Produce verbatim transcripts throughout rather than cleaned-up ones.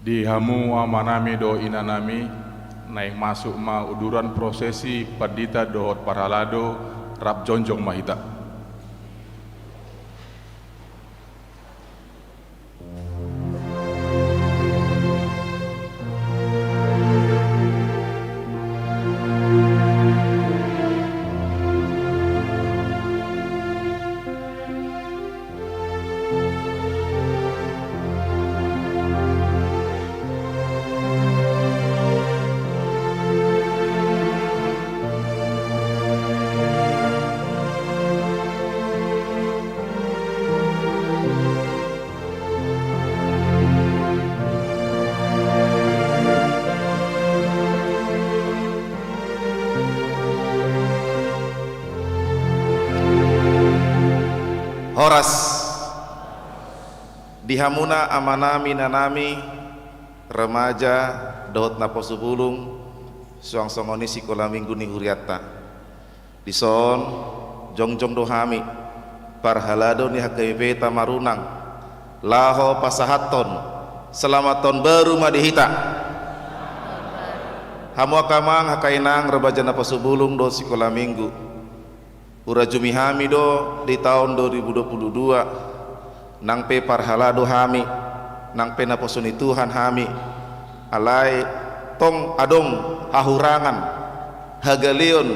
Di hamu amanami dohot inanami, naeng masuk ma uduran prosesi pandita dohot parhalado, rap jongjong ma hita. Horas. Di hamuna amanami, inanami, remaja dohot naposo bulung, suang songon i sikola minggu ni hurianta. Dison, jongjong do hami, parhalado ni H K B P Tamarunang, laho pasahathon selamat tahun baru ma di hita. Hamu angka amang, angka inang, remaja naposo bulung dohot sikola minggu. Hurajumi hami do di taon dua ribu dua puluh dua, nang pe parhalado hami, nang pe naposo ni Tuhan hami, alai tong adong hahurangan, hagaleon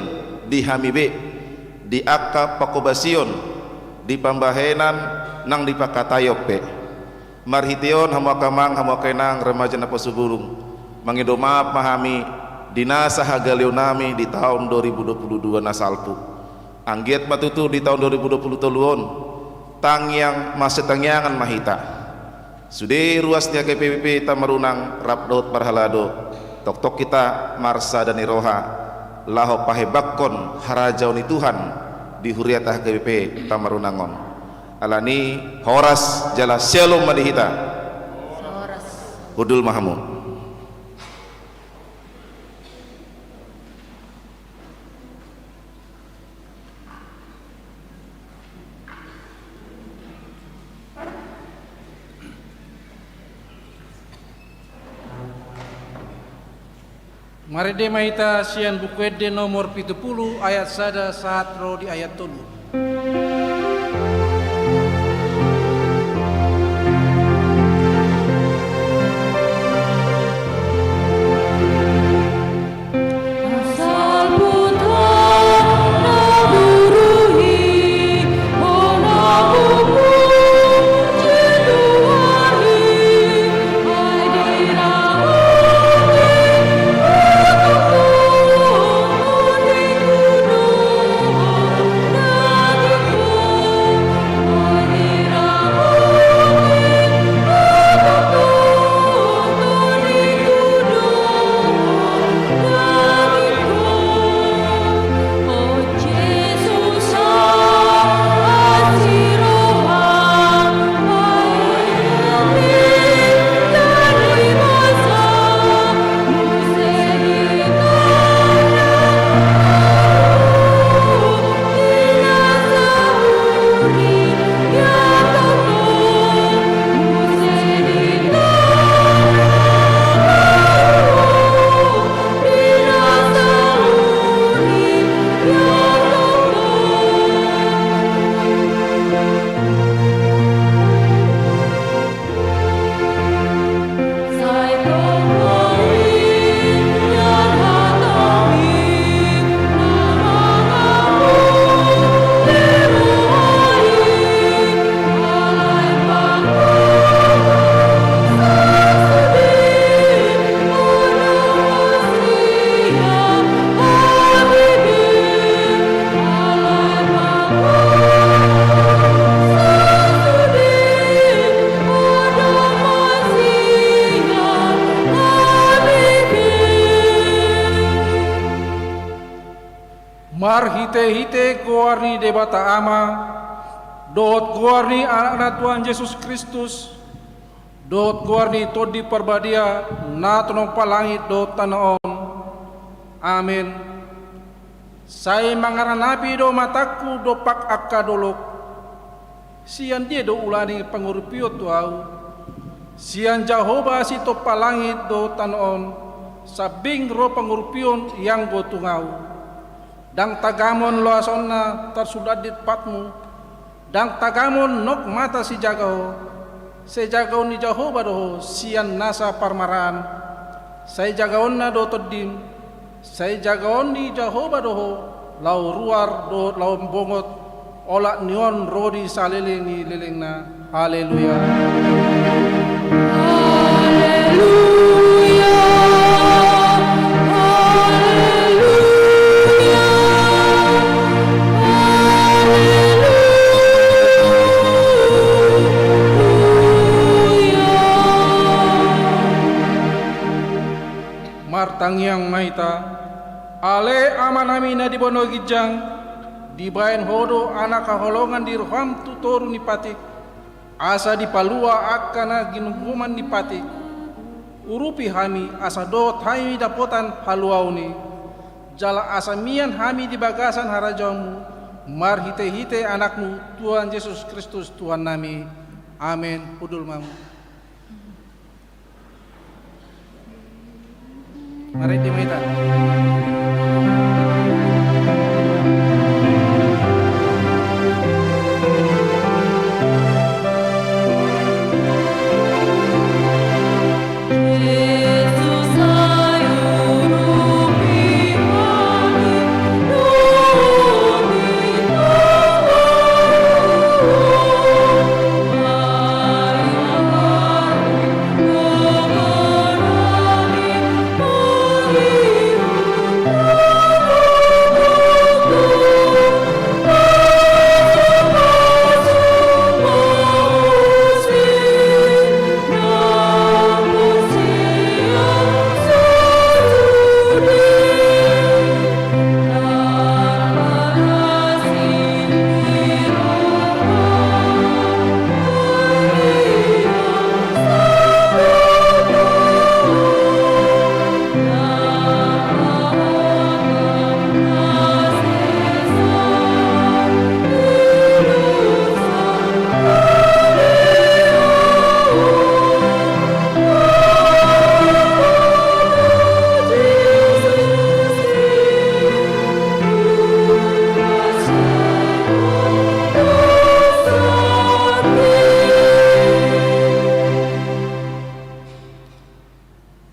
di hami be, di angka panghobasion, di pambahenan nang di pangkataion pe. Marhite on, hamu angka amang, hamu angka inang, remaja naposo bulung, mangido maaf ma hami di nasa hagaleonnami di taon dua ribu dua puluh dua na salpu. Anggiat ma tutu di taon dua ribu dua puluh tolu on, tangiang masitangiangan ma hita. Sude ruas ni H K B P Tamarunang rap dohot parhalado, tongtong hita marsada ni roha, laho pahebakkon harajaon ni Tuhan di huriata H K B P Tamarunang on. Alani, horas jala syalom ma di hita. Horas. Hundul ma hamu. Marende ma hita sian Buku Ende nomor pitu pulu, ayat sada sahat ro di ayat tolu. Marhitehite goar ni Debata Ama, dohot goar ni Anakna Tuhan Jesus Kristus, dohot goar ni Tondi Parbadia, na tonong palangit dohot tano on. Amen. Sai mangaranapi do matangku dompak angka dolok. Sian dia do ulaning pangurupion tu ahu? Sian Jahowa sitompa langit dohot tano on, sambing ro pangurupion ianggo tung ahu. Ndang tagamon loasonna tarsulandit patmu, ndang tagamon nokmata sijaga ho. Sai jagaon ni Jahowa do ho sian nasa parmaraan, sai jagaonna do tondim, sai jagaon ni Jahowa do ho, laho ruar dohot laho bongot, olat ni on ro di saleleng ni lelengna. Haleluya. Haleluya. Haleluya. Haleluya. Martangiang ma hita. Ale Amanami na di banua ginjang, dibahen Ho do anak haholongan di roham tu toru ni patik, asa dipalua angka na ginungguman ni patik. Urupi hami asa dohot hami dapotan haluaon i, jala asa mian hami di bagasan harajaonmu, marhitehite Anakmu Tuhan Jesus Kristus Tuhannami. Amen. Hundul ma hamu. Marende ma hita.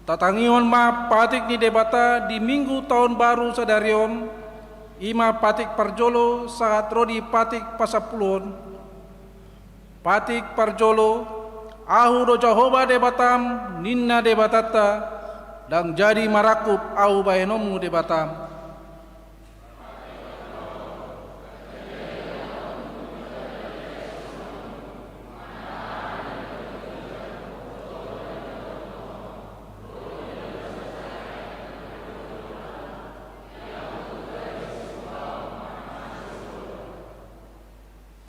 Tatangihon ma patik ni Debata di Minggu Taon Baru sadari on, i ma patik parjolo sahat ro di patik pasampuluhon. Patik parjolo, Ahu do Jahowa Debatam, ninna Debatanta, ndang jadi marangkup Ahu bahenonmu Debatam.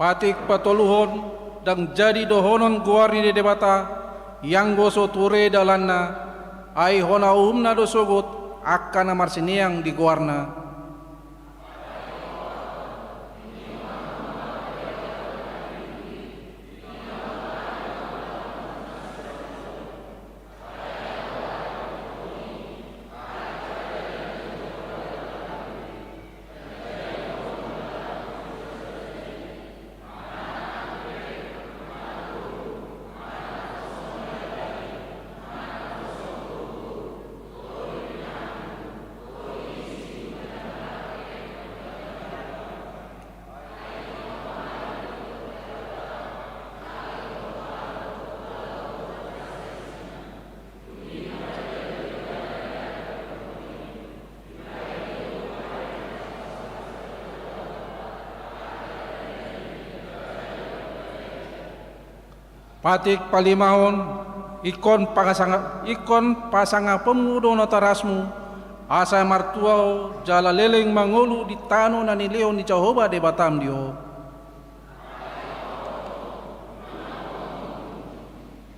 Patik patoluhon, ndang jadi dohonon goar ni Debata, ianggo so ture dalanna, ai hona uhumna do sogot angka na marsineang di goarna. Patik palimahon, ingkon pasanga-, ingkon pasangaponmu do natorasmu, asa martua ho jala leleng mangolu di tano na nilehon ni Jahowa Debatam di ho.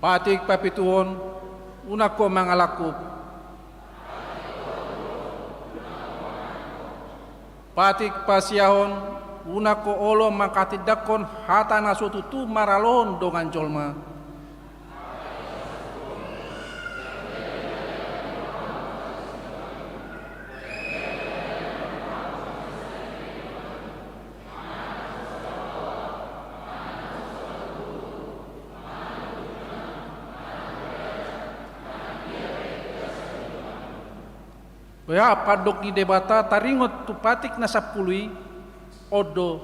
Patik papituhon, unang ho mangalangkup. Patik pasiahon, unang ho olo manghatindanghon hata na so tutu maralohon dongan jolma. Ia pandok ni Debata taringot tu patik na sampulu i, on do: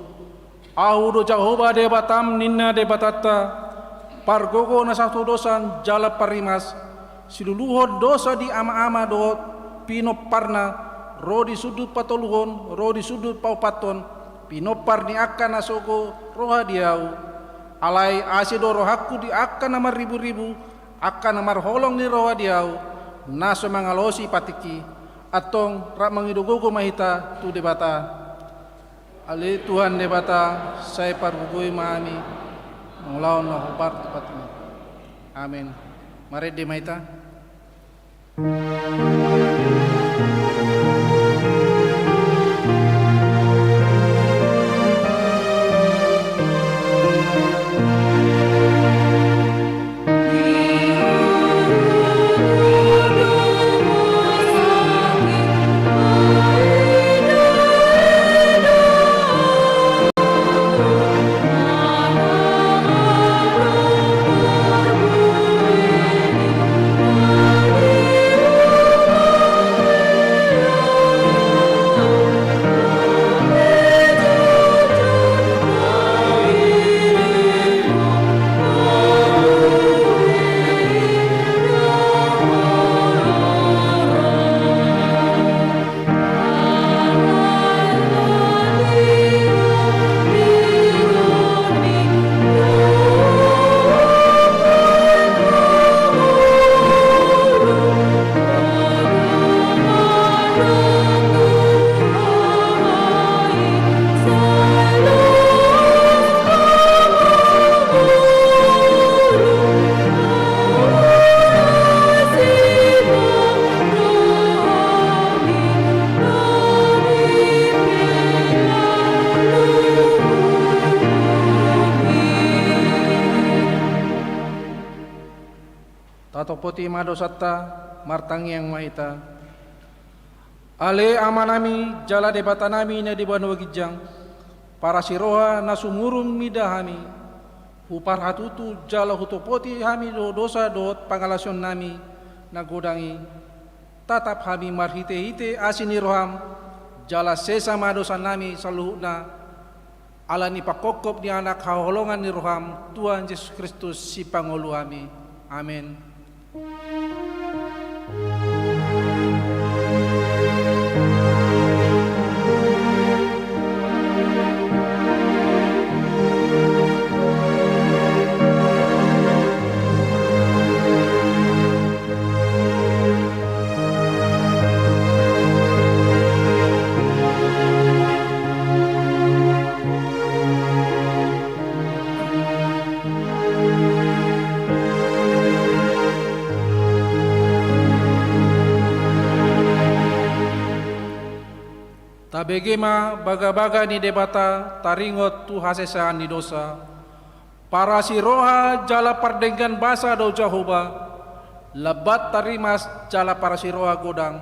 Ahu do Jahowa Debatam, ninna Debatanta, pargogo na sahatodosan jala parrimas, siluluhon dosa di amaama dohot pinomparna, ro di sundut patoluhon ro di sundut paopathon, pinompar ni angka na sogo roha di Ahu. Alai asi do rohangku di angka na marriburibu, angka na marholong ni roha di Ahu, na so mangalosi patikki. Antong rap mangido gogo ma hita tu Debata. Ale Tuhan Debata, sai pargogoi ma hami mangulahon na hombar tu patikMi. Amen. Marende ma hita. Tatopoti ma dosanta, martangiang ma hita. Ale Amanami jala Debatanami na di banua ginjang, parasi roha na sumurung mida hami, huparhatutu jala hutopoti hami do dosa dohot pangalaosionnami na godang i, tatap hami marhitehite asi ni roham, jala sesa ma dosanami saluhutna, ala ni panghophop ni Anak haholongan ni roham, Tuhan Jesus Kristus, Sipangoluhami. Amen. Tabege ma bagabaga ni Debata taringot tu hasesaan ni dosa. Parasi roha jala pardenggan basa do Jahowa, lambat tarrimas jala parasi roha godang.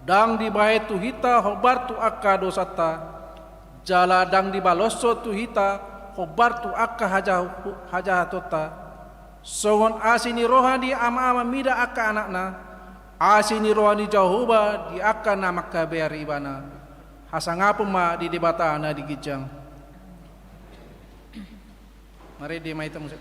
Ndang dibahen tu hita hombar tu angka dosanta, jala ndang dibaloshon tu hita hombar tu angka haja-, hajahatonta. Songon asi ni roha ni amaama mida angka anakna, asi ni roha ni Jahowa di angka na mangkabeari ibana. Hasangapon ma di Debata na di ginjang. Marende ma hita muse.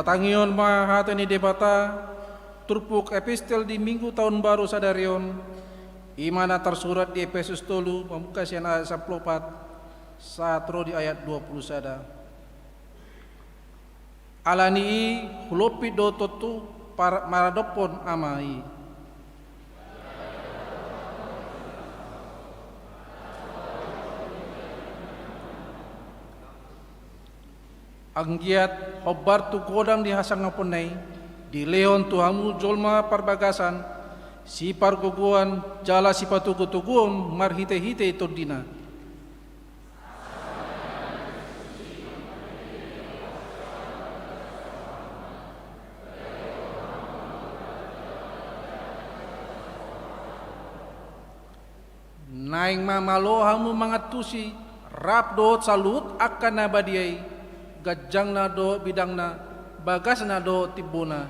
Tangihon ma hata ni Debata, turpuk epistel di Minggu Taon Baru sadari on, i ma na tarsurat di Epesus tolu, mamungka sian ayat sampulu opat, sahat ro di ayat dua pulu sada. Ala ni i, hulompit do tontu par-, maradophon Ama i. Anggiat hombar tu godang ni hasangaponna i, dilehon tu hamu jolma parbagasan, sipargogoan jala sipatogutoguon marhitehite TondiNa. Naeng ma malo hamu mangantusi, rap dohot saluhut angka na badia i, ganjangna dohot bidangna, bagasna dohot timbona.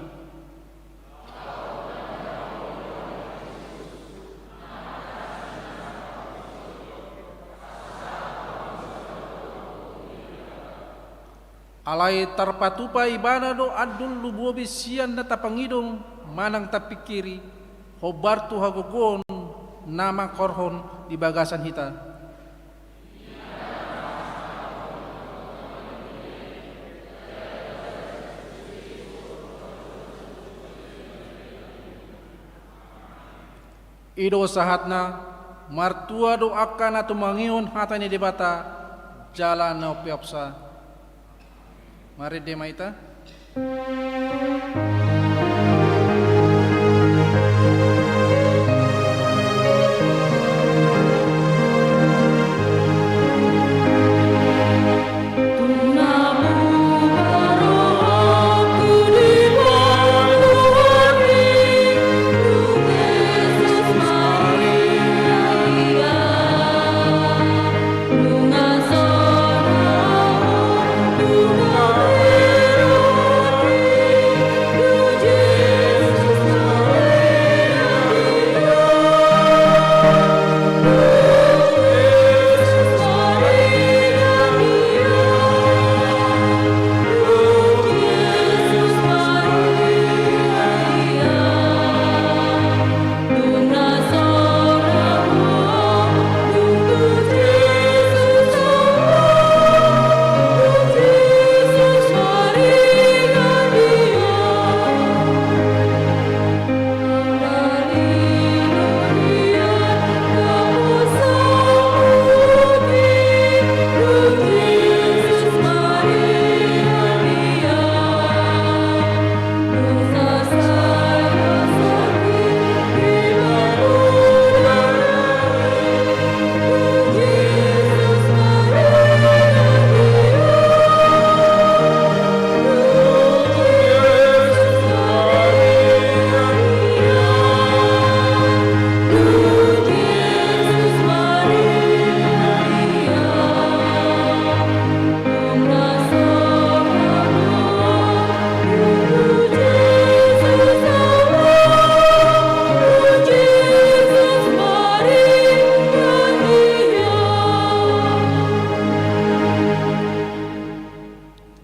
Alai tarpatupa Ibana do andul lumobi sian na tapangido manang tapingkiri, hombar tu hagogoon na mangkorhon di bagasan hita. I do sahatna, martua do angka na tumangihon hata ni Debata, jala na umpeopsa. Marende ma hita.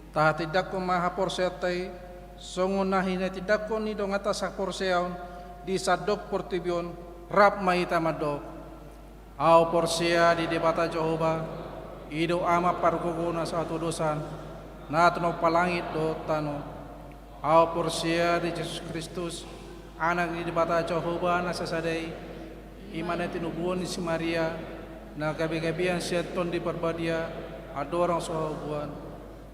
Tahatindangkon ma haporseaonta i, songon na hinatindangkon ni donganta sahaporseaon di sandok portibi on, rap ma hita mandok. Ahu porsea di Debata Jahowa, i do Ama pargogo na so hatudosan, na tinompa langit dohot tano. Ahu porsea di Jesus Kristus, Anak ni Debata Jahowa na sasada i, i ma na tinubuhon ni si Maria, na gabegabean sian Tondi Parbadia, andorang so haubuan.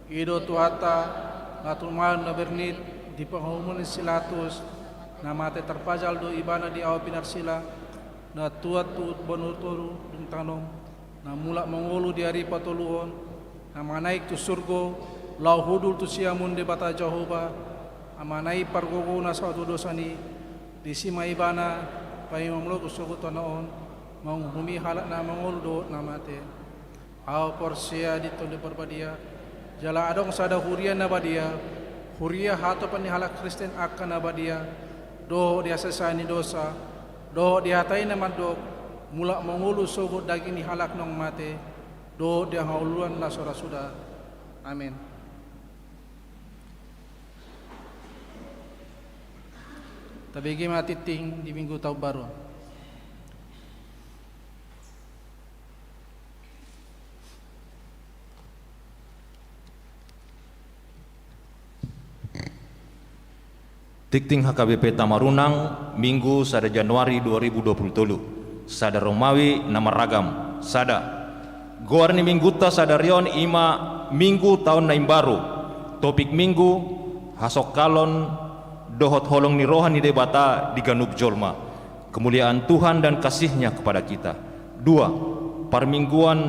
I do Tuhanta, na tumaon na bernit di panguhuman ni si Pilatus, na mate tarpajal do Ibana di ahu pinarsila, na tuat tu banua toru dung tano, na mulak mangolu di ari patoluhon, na manaek tu surgo, laho hundul tu siamun Debata Jahowa, Amana i pargogo na so hatudosan i, disi ma Ibana paima mangolu sogot tu tano on, manguhumi halak na mangolu dohot na mate. Ahu porsea di Tondi Parbadia, jala adong sada huria na badia, huria hatopan ni halak Kristen angka na badia, dohot di hasesaan ni dosa, dohot di hata i na mandok, mulak mangolu sogot daging ni halak naung mate, dohot di hangoluan na so ra suda. Amen. Tabege ma tingting di Minggu Taon Baru. Tingting H K B P Tamarunang, Minggu sada Januari dua ribu dua puluh tolu. Sada Romawi na marragam, sada. Goar ni Minggunta sadari on i ma Minggu Taon na Imbaru. Topik Minggu: hasongkalon dohot holong ni roha ni Debata di ganup jolma. Kemuliaan Tuhan dan kasih-Nya kepada kita. Dua, parmingguan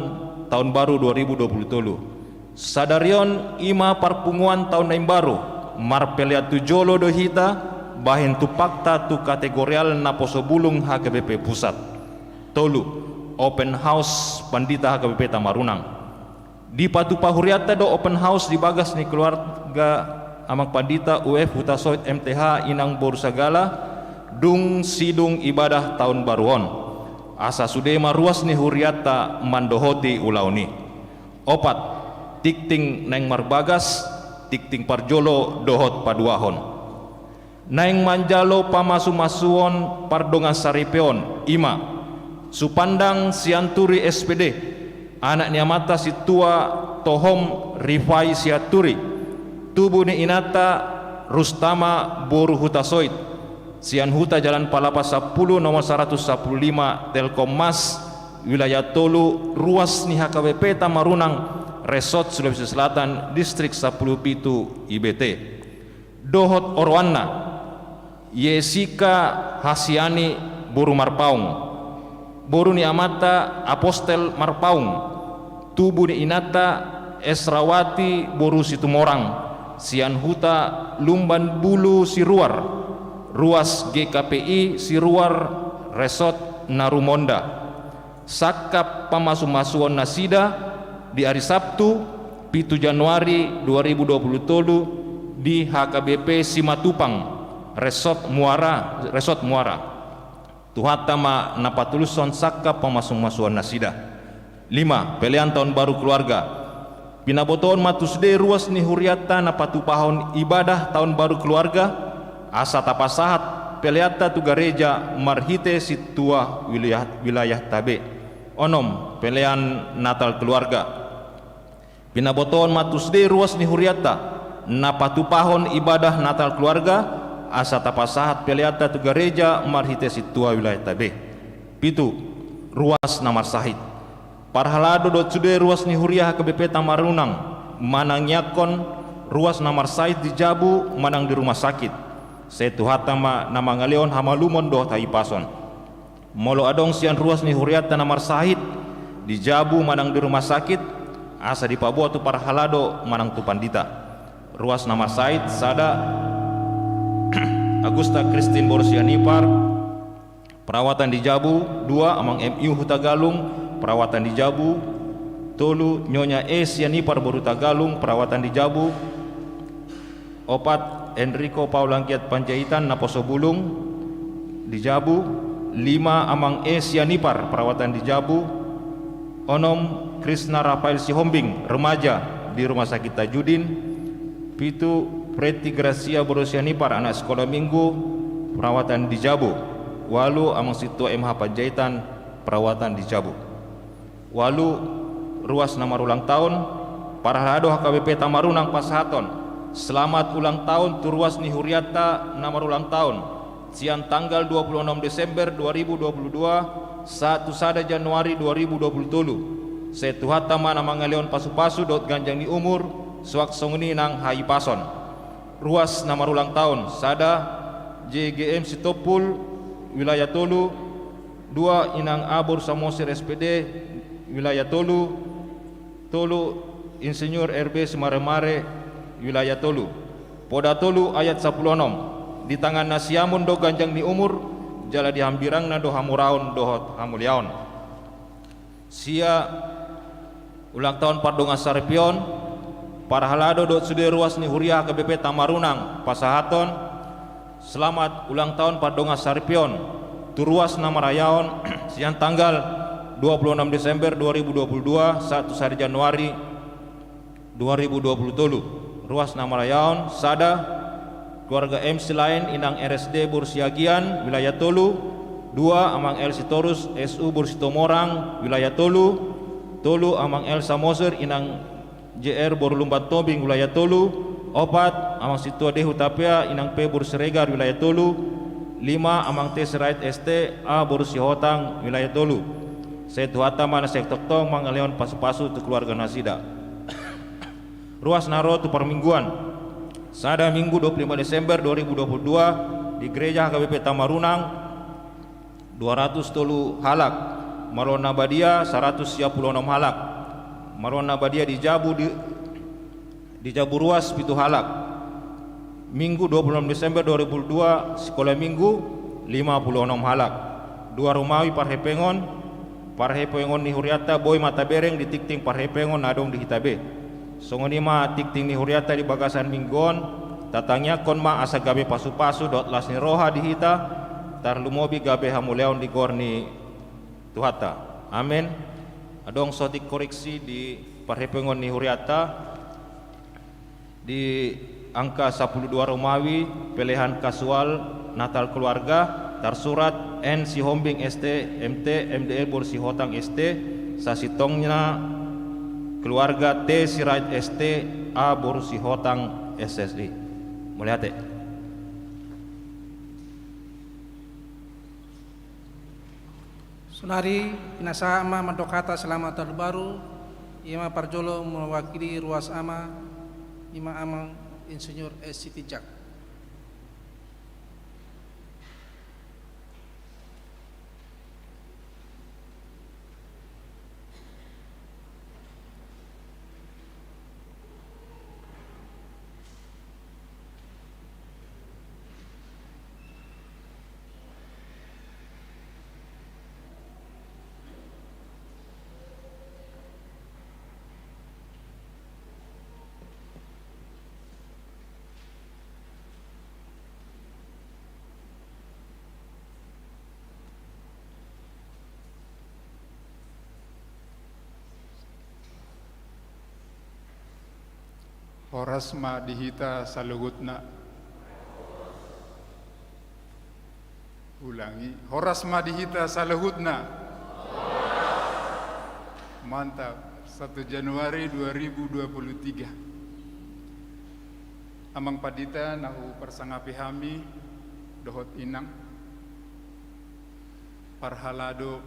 Taon Baru dua ribu dua puluh tolu. Sadari on i ma parpunguan Taon na Imbaru. Marpelean tu jolo do hita, bahen tumpakta tu kategorial naposo bulung H K B P Pusat. Tolu, open house pandita H K B P Tamarunang. Dipatupa hurianta do open house di bagas ni keluarga Amang Pandita U F Hutasoit M T H, Inang boru sagala, dung sidung ibadah Taon Baru on. Asa sude ma ruas ni hurianta mandohoti ulaon i. Opat, tingting naeng marbagas, tingting parjolo dohot paduahon. Naeng manjalo pamasumasuon pardongansaripeon, i ma: Supandang Sianturi S P D, anak ni amanta Sintua Tohom Rifai Sianturi, tubu ni inanta Rustama boru Hutasoit, sian Huta Jalan Palapa sampulu, nomor saratus sampulu lima, Telkom Mas, Wilayah Tolu, ruas ni H K B P Tamarunang, Resort Sulawesi Selatan, Distrik sampulu pitu, I B T. Dohot oroanna: Yesika Hasiani boru Marpaung, boru ni amanta Apostel Marpaung, tubu ni inanta Esrawati boru Situmorang, sian Huta Lumban Bulu Siruar, ruas G K P I Siruar, Resort Narumonda. Sangkap pamasumasuon nasida di ari Sabtu, pitu Januari dua ribu dua puluh tolu, di H K B P Simatupang, Resort Muara, Resort Muara. Tuhanta ma na patulushon sangkap pamasumasuon nasida. Lima, pelean Taon Baru Keluarga. Pinabotoon ma tu sude ruas ni hurianta na patupahon ibadah Taon Baru Keluarga, asa tapasahat peleanta tu gareja marhite sintua wilayah, wilayahta be. Onom, pelean Natal Keluarga. Pinabotoon ma tu sude ruas ni hurianta na patupahon ibadah Natal Keluarga, asa tapasahat peleanta tu gareja marhite sintua wilayahta be. Pitu, ruas na marsahit. Parhalado dohot sude ruas ni huria H K B P Tamarunang manangiangkon ruas na marsahit di jabu manang di rumah sakit. Sai Tuhanta ma na mangalehon hamalumon dohot hahipason. Molo adong sian ruas ni hurianta na marsahit di jabu manang di rumah sakit, asa dipaboa tu parhalado manang tu pandita. Ruas na marsahit: sada, Agusta Kristin boru Sianipar, perawatan di jabu. Dua, Amang M I Hutagalung, perawatan di jabu. Tolu, Nyonya E Sianipar boru Hutagalung, perawatan di jabu. Opat, Enrico Paul Anggiat Panjaitan, naposo bulung di jabu. Lima, Amang E Sianipar, perawatan di jabu. Onom, Krisna Rafael Sihombing, remaja di Rumah Sakit Tajudin. Pitu, Preti Gracia boru Sianipar, anak sekolah minggu, perawatan di jabu. Ualu, Amang Sintua M H Panjaitan, perawatan di jabu. Ualu, ruas na marulang taon. Parhalado H K B P Tamarunang pasahaton selamat ulang tahun tu ruas ni hurianta na marulang taon, sian tanggal dua puluh enam Desember dua ribu dua puluh dua sahat tu sada Januari dua ribu dua puluh tolu. Sai Tuhanta ma na mangalehon pasupasu dohot ganjang ni umur, suang songon i nang hahipason. Ruas na marulang taon: sada, J G M Sitompul, wilayah tolu. Dua, Inang A boru Samosir, S P D, wilayah tolu. Tolu, Insinyur R B Simaremare, wilayah tolu. Poda tolu ayat sampulu onom. Di tangan na siamun do ganjang ni umur, jala di hambirangna do hamuraon dohot hamuliaon. Sia ulang taon pardongansaripeon. Parhalado dohot sude ruas ni huria H K B P Tamarunang pasahathon selamat ulang taon pardongansaripeon tu ruas na marayaon sian tanggal dua puluh enam Desember dua ribu dua puluh dua sahat tu sada Januari dua ribu dua puluh tolu. Ruas na marayaon: sada, Keluarga M Silaen, Inang R S D boru Siagian, wilayah tolu. Dua, Amang L Sitorus, S U boru Sitomorang, wilayah tolu. Tolu, Amang L Samosir, Inang J R boru Lumban Tobing, wilayah tolu. Opat, Amang Sintua D Hutapea, Inang P boru Siregar, wilayah tolu. Lima, Amang T Sirait S T A boru Sihotang, wilayah tolu. Sai Tuhanta ma na sai tongtong mangalehon pasu-pasu tu keluarga nasida. Ruas na ro tu parmingguan. Sada Minggu, dua puluh lima Desember dua ribu dua puluh dua, di Gereja H K B P Tamarunang, dua ratus tolu halak. Maruan na badia, saratus sia pulu onom halak. Maruan na badia di jabu, di, di jabu ruas, pitu halak. Minggu, dua puluh enam Desember dua ribu dua, Sikola Minggu, lima pulu onom halak. Dua Romawi parhepengon, parhepengon ni hurianta boi ma tabereng di tingting parhepengon na adong di hita be. Songon i ma tingting ni hurianta di bagasan Minggu on, tatangiangkon ma asa gabe pasu-pasu dohot las ni roha di hita, tarlumobi gabe hamuliaon di goar ni Tuhanta. Amen. Adong sotik koreksi di parhepengon ni hurianta. Di angka sampulu dua Romawi, pelehan kasual Natal keluarga, tarsurat N Sihombing S T, M T, M D L boru Sihotang S T, sasintongna keluarga T Sirait S T A boru Sihotang S S I. Mauliate. Saonari, pinasahat ma mandok hata selamat tahun baru, i ma parjolo mewakili ruas ama, i ma Amang Insinyur S Sitinjak. Horas ma di hita saluhutna. Ulangi, horas ma di hita saluhutna. Mantap, satu Januari dua ribu dua puluh tiga. Amang Pandita na huparsangapi hami dohot Inang, parhalado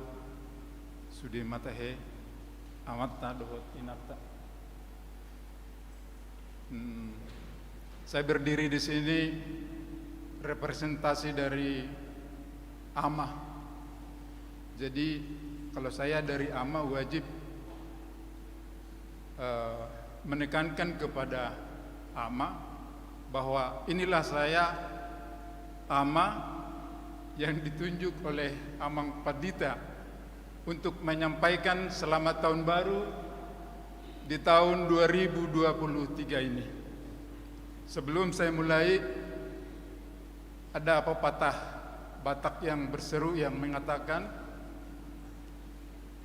sude ma tahe amanta dohot inanta. Hmm, saya berdiri di sini representasi dari ama. Jadi, kalau saya dari ama, wajib eh, menekankan kepada ama bahwa inilah saya, ama yang ditunjuk oleh Amang Pandita untuk menyampaikan selamat tahun baru di tahun dua ribu dua puluh tiga ini. Sebelum saya mulai, ada pepatah Batak yang berseru yang mengatakan,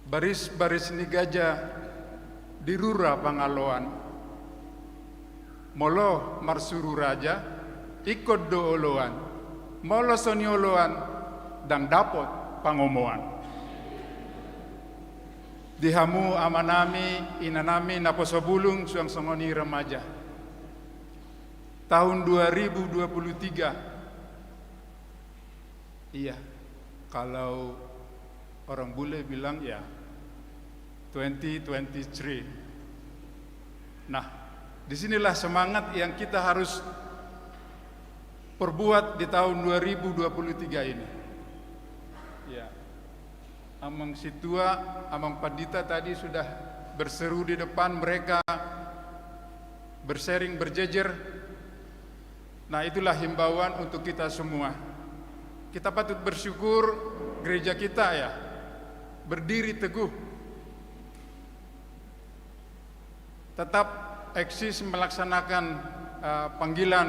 baris-baris ni gajah di rura pangaloan. Molo marsuru raja, ingkon do oloan. Molo so nioloan, ndang dapot pangomoan. Di hamu amanami, inanami, naposo bulung, suang songon i remaja. Tahun dua ribu dua puluh tiga. Iya, kalau orang bule bilang ya twenty twenty-three. Nah, disinilah semangat yang kita harus perbuat di tahun dua ribu dua puluh tiga ini. Ya. Amang Sintua, Amang Pandita tadi sudah berseru di depan, mereka bersharing, berjejer. Nah, itulah himbauan untuk kita semua. Kita patut bersyukur gereja kita, ya, berdiri teguh. Tetap eksis melaksanakan, eh, panggilan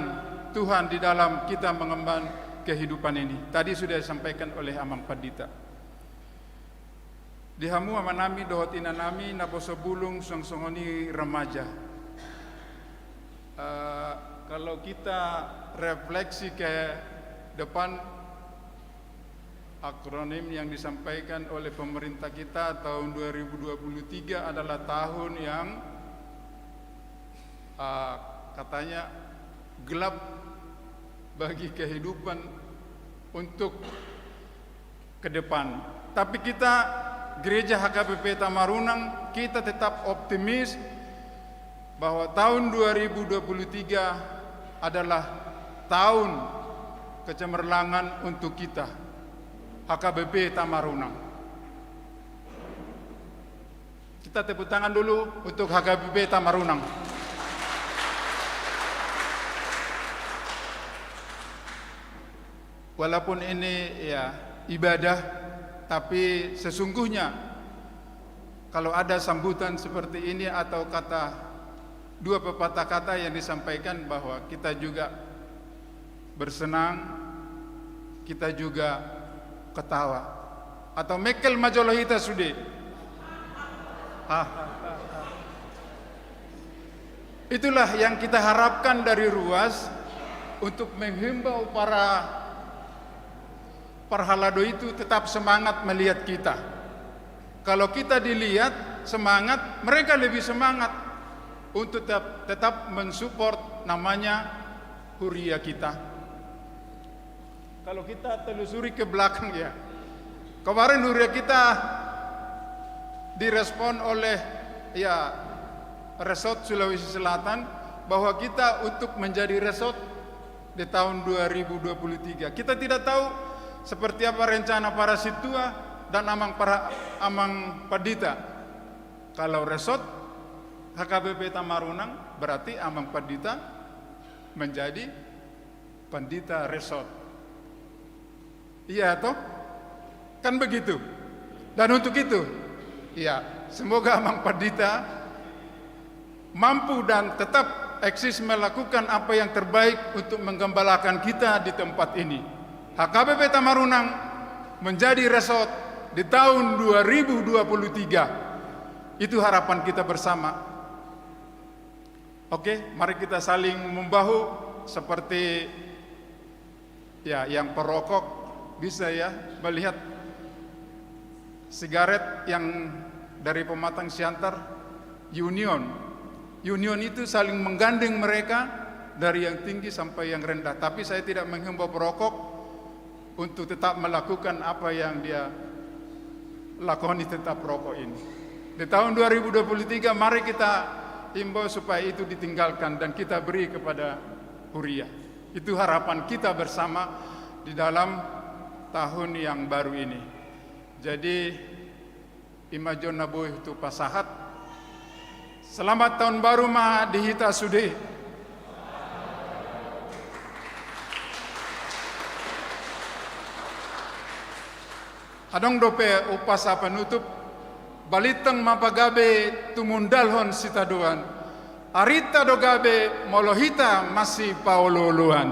Tuhan di dalam kita mengemban kehidupan ini. Tadi sudah disampaikan oleh Amang Pandita. Di hamu amanami dohot inanami, naposo bulung, suang songon i remaja. Eh, Kalau kita refleksi ke depan, akronim yang disampaikan oleh pemerintah kita tahun dua ribu dua puluh tiga adalah tahun yang, ah, katanya gelap bagi kehidupan untuk ke depan. Tapi kita, Gereja H K B P Tamarunang, kita tetap optimis bahwa tahun dua ribu dua puluh tiga adalah tahun kecemerlangan untuk kita, H K B P Tamarunang. Kita tepuk tangan dulu untuk H K B P Tamarunang. Walaupun ini, ya, ibadah, tapi sesungguhnya kalau ada sambutan seperti ini atau kata, dua pepatah kata yang disampaikan, bahwa kita juga bersenang, kita juga ketawa. Atau mengkel ma jolo hita sude. Itulah yang kita harapkan dari Ruas untuk menghimbau para parhalado itu tetap semangat melihat kita. Kalau kita dilihat semangat, mereka lebih semangat untuk tetap, tetap mensupport namanya huria kita. Kalau kita telusuri ke belakang, ya, kemarin huria kita direspon oleh, ya, Resort Sulawesi Selatan bahwa kita untuk menjadi resort di tahun dua ribu dua puluh tiga. Kita tidak tahu seperti apa rencana para sintua dan amang para, amang pandita. Kalau resort H K B P Tamarunang, berarti amang pandita menjadi pandita resort. Iya toh? Kan begitu. Dan untuk itu, ya, semoga amang pandita mampu dan tetap eksis melakukan apa yang terbaik untuk menggembalakan kita di tempat ini. H K B P Tamarunang menjadi resort di tahun dua ribu dua puluh tiga. Itu harapan kita bersama. Oke, mari kita saling membahu seperti, ya, yang perokok bisa, ya, melihat sigaret yang dari pematang Siantar, Union. Union itu saling menggandeng mereka dari yang tinggi sampai yang rendah. Tapi saya tidak menghimbau perokok untuk tetap melakukan apa yang dia lakoni, tetap rokok ini. Di tahun dua ribu dua puluh tiga, mari kita imbau supaya itu ditinggalkan dan kita beri kepada huria. Itu harapan kita bersama di dalam tahun yang baru ini. Jadi, ima jo na boi hupasahat. Selamat tahun baru ma di hita sude. Adong dope umpasa penutup, balintang ma pagabe tumundalhon sitadoan. Arinta do gabe molo hita masipaolooloan.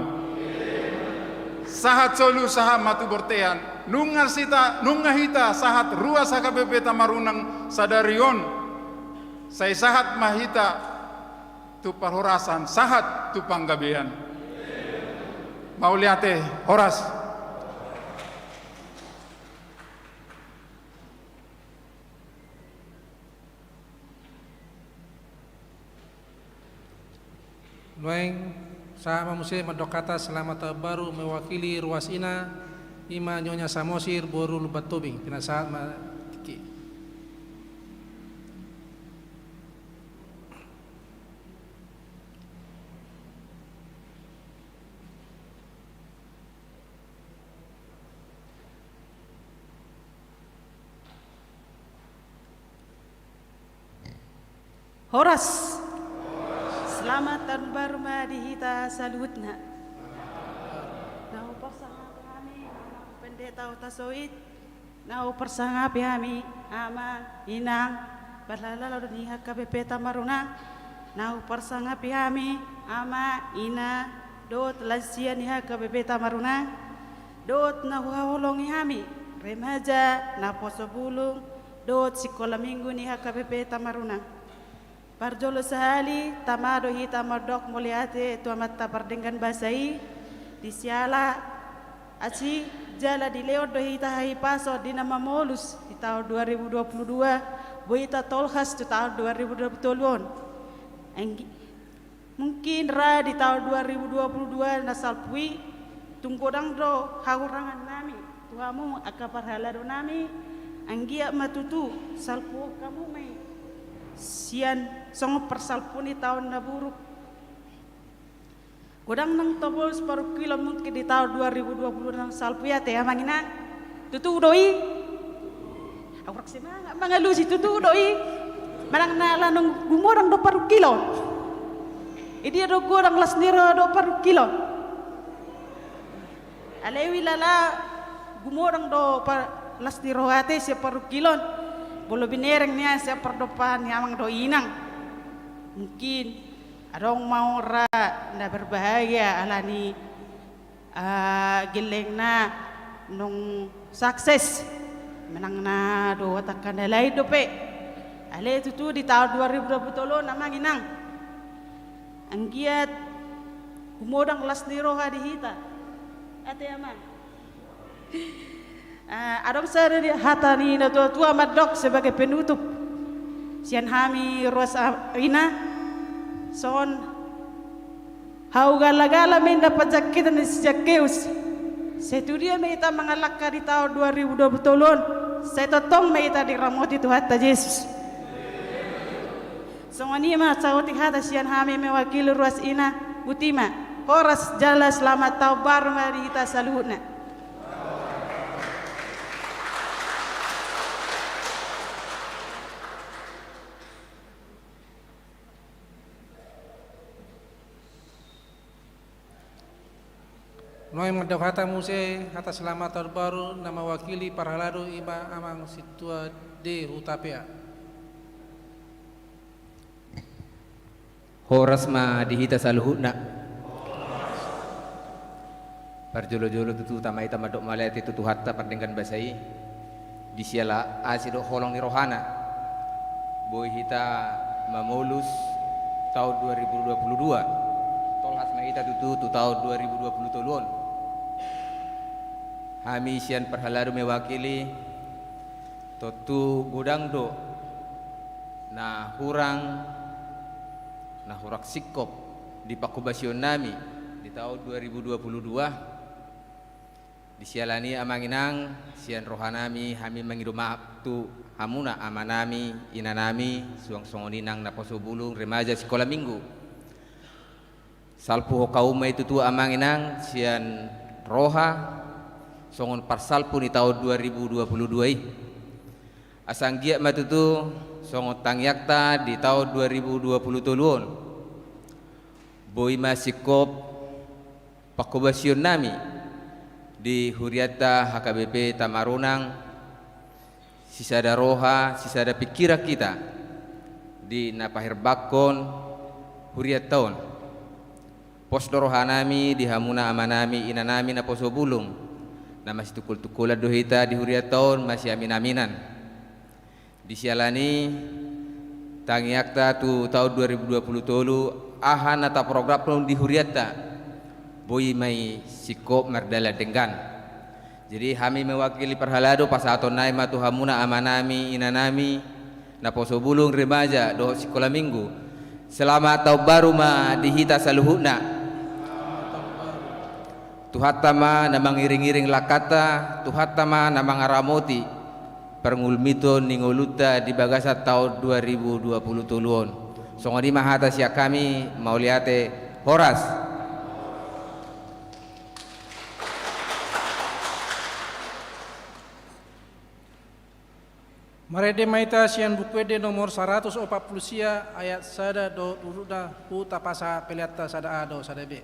Sahat solu sahat ma tu bontean. Nunga hita, nunga hita sahat Ruas H K B P Tamarunang sadari on. Sai sahat ma hita tu parhorasan, sahat tu panggabean. Mauliate, horas. Nuaeng sahat ma muse mandok hata selamat tahun baru mewakili Ruas Ina, ima Nyonya Samosir boru Lumban Tobing, pinasahat ma tingki. Horas. Selamat tahun baru ma di hita saluhutna. Na huparsangapi hami Amang Pendeta Hutasoit, na huparsangapi hami Amang, Inang, parhalado ni H K B P Tamarunang, na huparsangapi hami Ama, Ina, dohot lansia ni H K B P Tamarunang, dohot na huhaholongi hami remaja, naposo bulung, dohot sikola minggu ni H K B P Tamarunang. Parjolo sahali, tama do hita mandok mauliate tu Amanta pardenggan basa i, di siala asi jala dilehon do hita hahipason di na mamolus di taon dua ribu dua puluh dua, boi hita tolhas tu taon dua ribu dua puluh tolu on. Anggi-, mungkin ra di taon dua ribu dua puluh dua na salpu i, tung godang do hahurangan nami tu hamu angka parhalado nami, anggiat ma tutu salpuhon hamu ma i sian songon parsalpu ni taon na buruk. Godang nang topol siparungkilon mungkin di taon dua ribu dua puluh nang salpu i ate amang inang. Tutu do i. Au rang semangat mangalusi, tutu do i. Manang na ala nunga gumodang do parungkilon. Idia do godang las ni roha do parungkilon. Alai ui lala gumodang do pa-, las ni roha ate sian parungkilon. Molo binereng nian sian pardompahan ni amang dohot inang. Mungkin adong ma on ra na berbahagia alani, ah, gellengna nunga sukses. Manang na dohot angka na lain dope. Alai tutu di taon dua ribu dua puluh tolu on amang inang, anggiat gumodang las ni roha di hita. Ate amang. Ah, adong sada di hata ni natuatua mandok sebagai penutup sian hami ruas a-, ina. Songon hau galagala ma inda panjangkitan ni si Zakkeus. Sai tudia ma hita mangalangka di taon dua ribu dua puluh tolu on, sai tongtong ma hita diramoti Tuhanta Jesus. Songon i ma saut ni hata sian hami mewakili ruas ina. Botima. Horas jala selamat taon baru ma di hita saluhutna. Nuaeng mandok hata muse hata selamat taon baru na mewakili parhalado, ima amang sintua D Hutapea. Horas ma di hita saluhutna. Parjolojolo tutu tama hita mandok mauliate tu Tuhanta pardenggan basa i. Di siala asi dohot holong ni rohana, boi hita mamolus taon dua ribu dua puluh dua. Tolhas ma hita tutu tu taon dua ribu dua puluh tolu on. Hami sian parhalado mewakili, tontu godang do na hurang, na hurang singkop di panghobasion nami di taon dua ribu dua puluh dua. Di siala ni i amang inang, sian roha nami hami mangido maaf tu hamuna ama nami, ina nami, suang songon i nang naposo bulung, remaja, sikola minggu. Salpuhon hamu ma i tutu amang inang sian roha songon parsalpu ni taon dua ribu dua puluh dua i. Asa anggiat ma tutu songon tangiangta di taon dua ribu dua puluh tolu on, boi ma singkop panghobasion nami di hurianta H K B P Tamaronang, sisada roha, sisada pingkiran hita di na paherbangkon hurianta on. Pos do roha nami di hamuna ama nami, ina nami naposo bulung. Na masitungkol-tungkolan do hita di hurianta on, masiamin-aminan. Di siala ni i, tangiangta tu taon dua ribu dua puluh tolu, aha na taprogramhon di hurianta, boi ma i singkop mardalan denggan. Jadi hami mewakili parhalado pasahaton nami ma tu hamuna ama nami, ina nami, naposo bulung, remaja dohot sikola minggu. Selamat taon baru ma di hita saluhutna. Tuhanta ma na mangiring-iring langkanta, Tuhanta ma na mangaramoti parngolumiton ni ngolunta di bagasan taon dua ribu dua puluh tolu on. Songon i ma hata sian hami, mauliate, horas. Marende ma hita sian Buku Ende nomor saratus opat pulu sia ayat sada dohot uruta, huhut tapasahat peleanta sada A dohot sada B.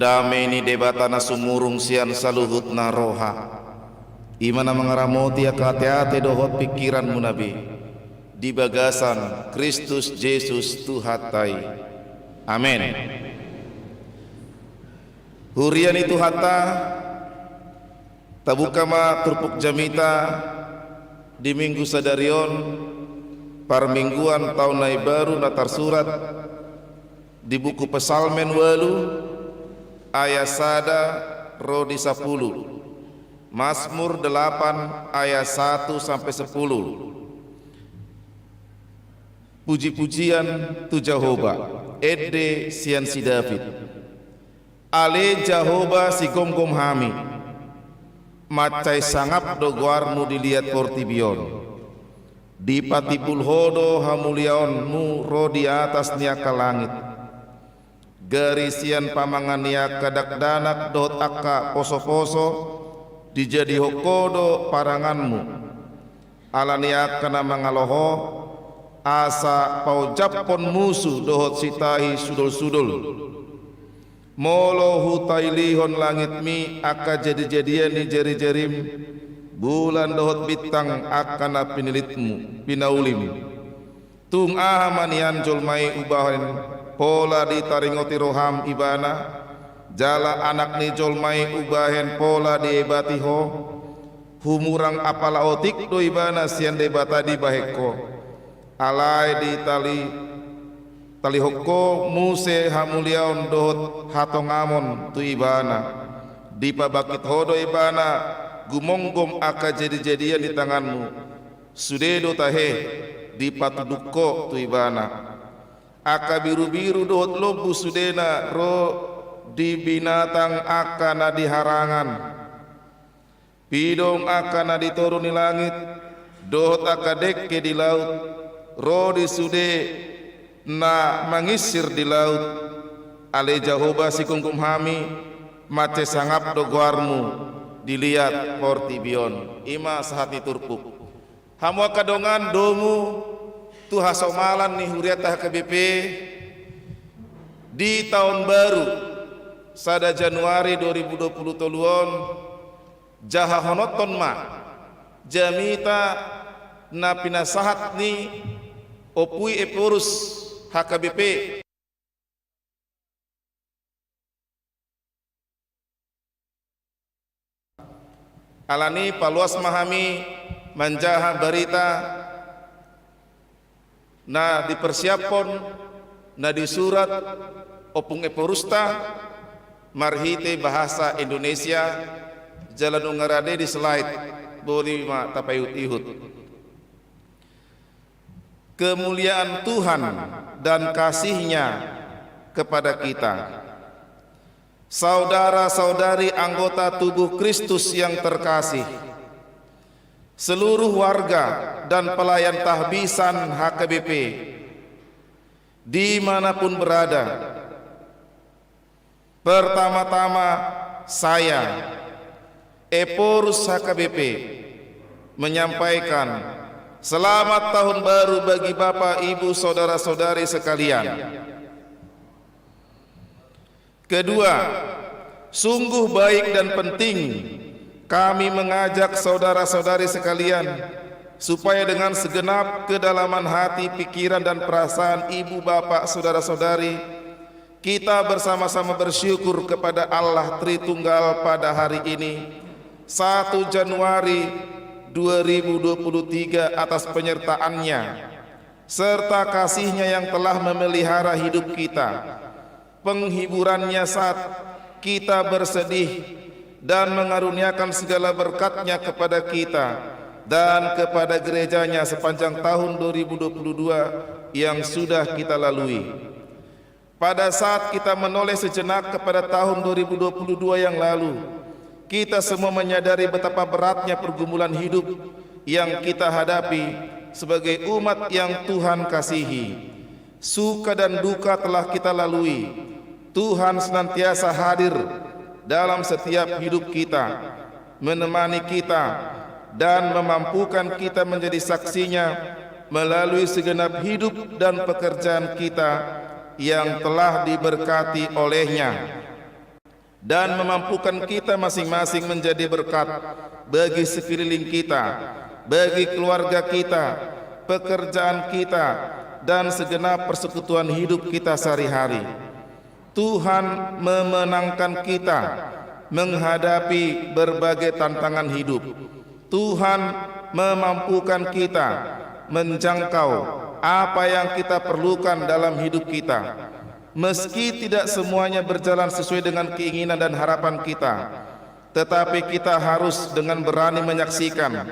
Dame ni Debata na sumurung sian saluhutna roha, i ma na mangaramoti angka ateate dohot pingkiranmuna be, di bagasan Kristus Jesus Tuhanta i. Amen. Huria ni Tuhanta, tabuka ma turpuk jamita di Minggu sadari on, parmingguan taon na imbaru na tarsurat di buku Psalmen ualu, ayat sada ro di sapulu. Mazmur delapan ayat satu sampai sepuluh. Puji-pujian tu Jahowa, ende sian si David. Ale Jahowa sigomgom hami, mansai sangap do goarmu di liat portibi on. Dipatimbul ho do hamuliaonmu ro di atas ni angka langit. Gari sian pamangan ni angka dakdanak dohot angka posoposo, dijadihon ho do paranganmu. Ala ni angka na mangalo ho, asa paonjaphon musu dohot sitahi sudolsudol. Molo hutailihon langitmi angka jadijadian ni jarijarim, bulan dohot bintang angka na pinilitmu, pinaulim. Tung aha ma nian jolma i umbahen pola ditaringoti roham ibana, jala anak ni jolma i umbahen pola diebati ho? Humurang apala otik do ibana sian Debata dibahen ho. Alai ditali, talihon ho muse hamuliaon dohot hatongamon tu ibana. Dipabangkit ho do ibana gumomgom angka jadijadian di tanganmu. Sude do tahe dipatuduk ho tu ibana. Angka birubiru dohot lombu sudena ro di binatang angka na di harangan. Pidong angka na di toru ni langit, dohot angka dengke di laut, ro di sude na manginsir di laut. Ale Jahowa sigomgom hami, mansai sangap do goarmu di liat portibi on. I ma sahat ni turpuk. Hamu angka dongan, domu tu hasomalan ni hurianta H K B P di taon baru, sada Januari dua ribu dua puluh tolu on, jahahononhon ma jamita na pinasahat ni Ompu i Ephorus H K B P. Alani i paloas ma hami manjaha barita na dipersiaphon, na disurat Ompung Ephorusta marhite bahasa Indonesia, jala nunga rade di slide, boi ma tapaihutihut. Kemuliaan Tuhan dan kasih-Nya kepada kita. Saudara-saudari anggota tubuh Kristus yang terkasih, seluruh warga dan pelayan tahbisan H K B P, di mana pun berada, pertama-tama, saya, Epphorus H K B P, menyampaikan selamat tahun baru bagi Bapak, Ibu, saudara-saudari sekalian. Kedua, sungguh baik dan penting kami mengajak saudara-saudari sekalian supaya dengan segenap kedalaman hati, pikiran, dan perasaan ibu, bapak, saudara-saudari, kita bersama-sama bersyukur kepada Allah Tritunggal pada hari ini, satu Januari dua ribu dua puluh tiga, atas penyertaan-Nya serta kasih-Nya yang telah memelihara hidup kita. Penghiburan-Nya saat kita bersedih dan mengaruniakan segala berkat-Nya kepada kita dan kepada gereja-Nya sepanjang tahun dua ribu dua puluh dua yang sudah kita lalui. Pada saat kita menoleh sejenak kepada tahun dua ribu dua puluh dua yang lalu, kita semua menyadari betapa beratnya pergumulan hidup yang kita hadapi sebagai umat yang Tuhan kasihi. Suka dan duka telah kita lalui. Tuhan senantiasa hadir dalam setiap hidup kita, menemani kita, dan memampukan kita menjadi saksi-Nya melalui segenap hidup dan pekerjaan kita yang telah diberkati oleh-Nya. dan memampukan kita masing-masing menjadi berkat bagi sekeliling kita, bagi keluarga kita, pekerjaan kita, dan segenap persekutuan hidup kita sehari-hari. Tuhan memenangkan kita menghadapi berbagai tantangan hidup. Tuhan memampukan kita menjangkau apa yang kita perlukan dalam hidup kita. Meski tidak semuanya berjalan sesuai dengan keinginan dan harapan kita, tetapi kita harus dengan berani menyaksikan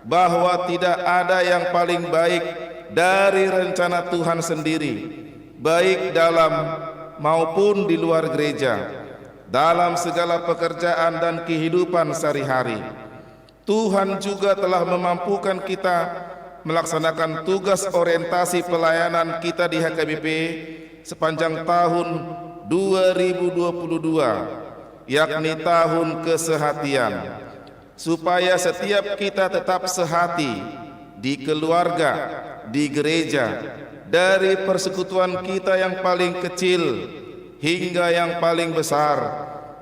bahwa tidak ada yang paling baik dari rencana Tuhan sendiri, baik dalam maupun di luar gereja, dalam segala pekerjaan dan kehidupan sehari-hari. Tuhan juga telah memampukan kita melaksanakan tugas orientasi pelayanan kita di H K B P sepanjang tahun dua ribu dua puluh dua, yakni tahun kesehatian, supaya setiap kita tetap sehati di keluarga, di gereja, dari persekutuan kita yang paling kecil hingga yang paling besar,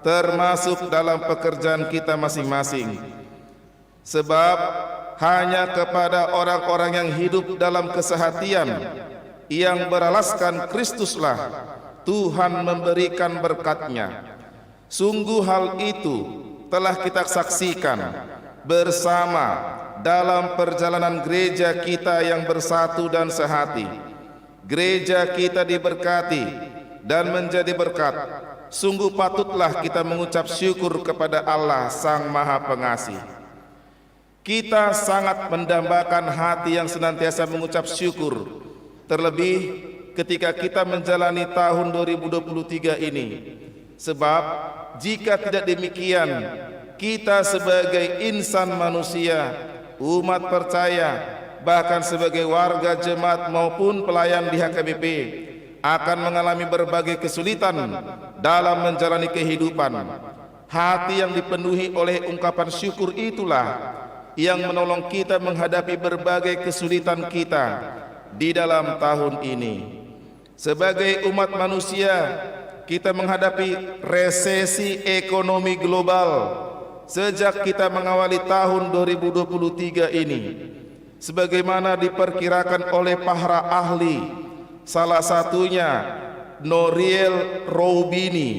termasuk dalam pekerjaan kita masing-masing. Sebab hanya kepada orang-orang yang hidup dalam kesehatian, yang beralaskan Kristuslah Tuhan memberikan berkat-Nya. Sungguh hal itu telah kita saksikan bersama dalam perjalanan gereja kita yang bersatu dan sehati. Gereja kita diberkati dan menjadi berkat. Sungguh patutlah kita mengucap syukur kepada Allah Sang Maha Pengasih. Kita sangat mendambakan hati yang senantiasa mengucap syukur, terlebih ketika kita menjalani tahun dua ribu dua puluh tiga ini. Sebab, jika tidak demikian, kita sebagai insan manusia, umat percaya, bahkan sebagai warga jemaat maupun pelayan di H K B P, akan mengalami berbagai kesulitan dalam menjalani kehidupan. Hati yang dipenuhi oleh ungkapan syukur itulah yang menolong kita menghadapi berbagai kesulitan kita di dalam tahun ini. Sebagai umat manusia, kita menghadapi resesi ekonomi global sejak kita mengawali tahun dua ribu dua puluh tiga ini. Sebagaimana diperkirakan oleh para ahli, salah satunya Nouriel Roubini,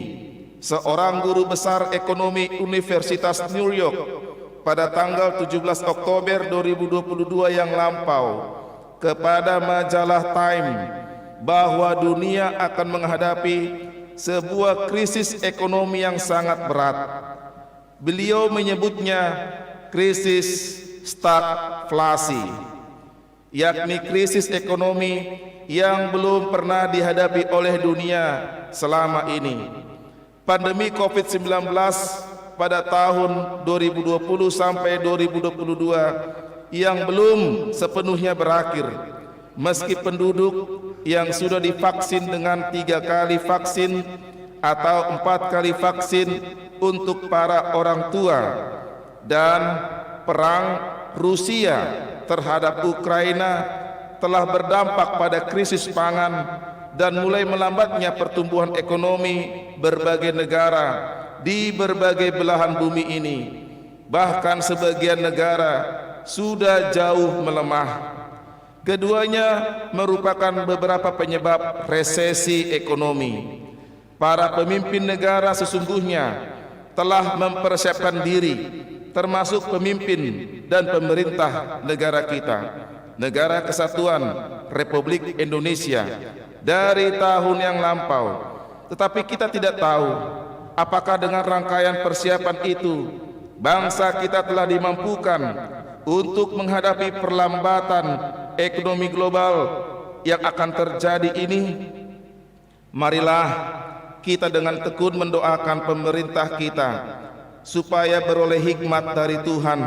seorang guru besar ekonomi Universitas New York, pada tanggal tujuh belas Oktober dua ribu dua puluh dua yang lampau, kepada majalah Time, bahwa dunia akan menghadapi sebuah krisis ekonomi yang sangat berat. Beliau menyebutnya krisis stagflasi, yakni krisis ekonomi yang belum pernah dihadapi oleh dunia selama ini. Pandemi covid sembilan belas pada tahun dua ribu dua puluh sampai dua ribu dua puluh dua yang belum sepenuhnya berakhir, meski penduduk yang sudah divaksin dengan tiga kali vaksin atau empat kali vaksin untuk para orang tua, dan perang Rusia terhadap Ukraina telah berdampak pada krisis pangan dan mulai melambatnya pertumbuhan ekonomi berbagai negara di berbagai belahan bumi ini. Bahkan sebagian negara sudah jauh melemah. Keduanya merupakan beberapa penyebab resesi ekonomi. Para pemimpin negara sesungguhnya telah mempersiapkan diri, termasuk pemimpin dan pemerintah negara kita, Negara Kesatuan Republik Indonesia, dari tahun yang lampau. Tetapi kita tidak tahu apakah dengan rangkaian persiapan itu, bangsa kita telah dimampukan untuk menghadapi perlambatan ekonomi global yang akan terjadi ini. Marilah kita dengan tekun mendoakan pemerintah kita supaya beroleh hikmat dari Tuhan,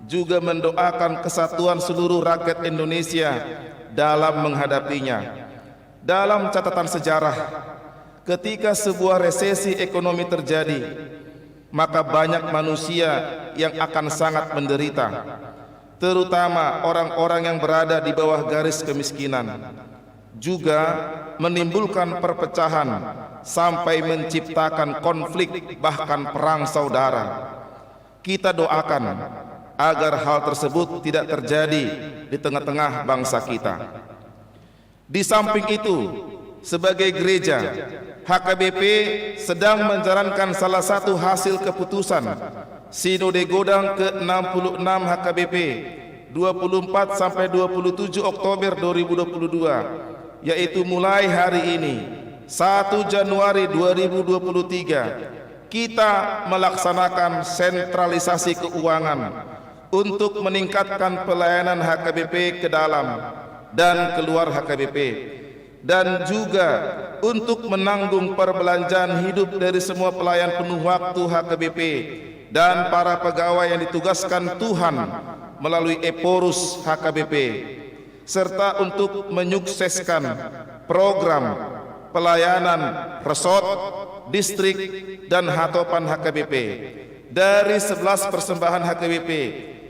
juga mendoakan kesatuan seluruh rakyat Indonesia dalam menghadapinya. Dalam catatan sejarah, ketika sebuah resesi ekonomi terjadi, maka banyak manusia yang akan sangat menderita, terutama orang-orang yang berada di bawah garis kemiskinan. juga menimbulkan perpecahan sampai menciptakan konflik, bahkan perang saudara. Kita doakan agar hal tersebut tidak terjadi di tengah-tengah bangsa kita. Di samping itu, sebagai gereja, H K B P sedang menjalankan salah satu hasil keputusan Sinode Godang ke enam puluh enam H K B P, dua puluh empat sampai dua puluh tujuh Oktober dua ribu dua puluh dua, yaitu mulai hari ini, satu Januari dua ribu dua puluh tiga, kita melaksanakan sentralisasi keuangan untuk meningkatkan pelayanan H K B P ke dalam dan keluar H K B P, dan juga untuk menanggung perbelanjaan hidup dari semua pelayan penuh waktu H K B P dan para pegawai yang ditugaskan Tuhan melalui Ephorus H K B P, serta untuk menyukseskan program pelayanan resort, distrik, dan hatopan H K B P. Dari sebelas persembahan H K B P,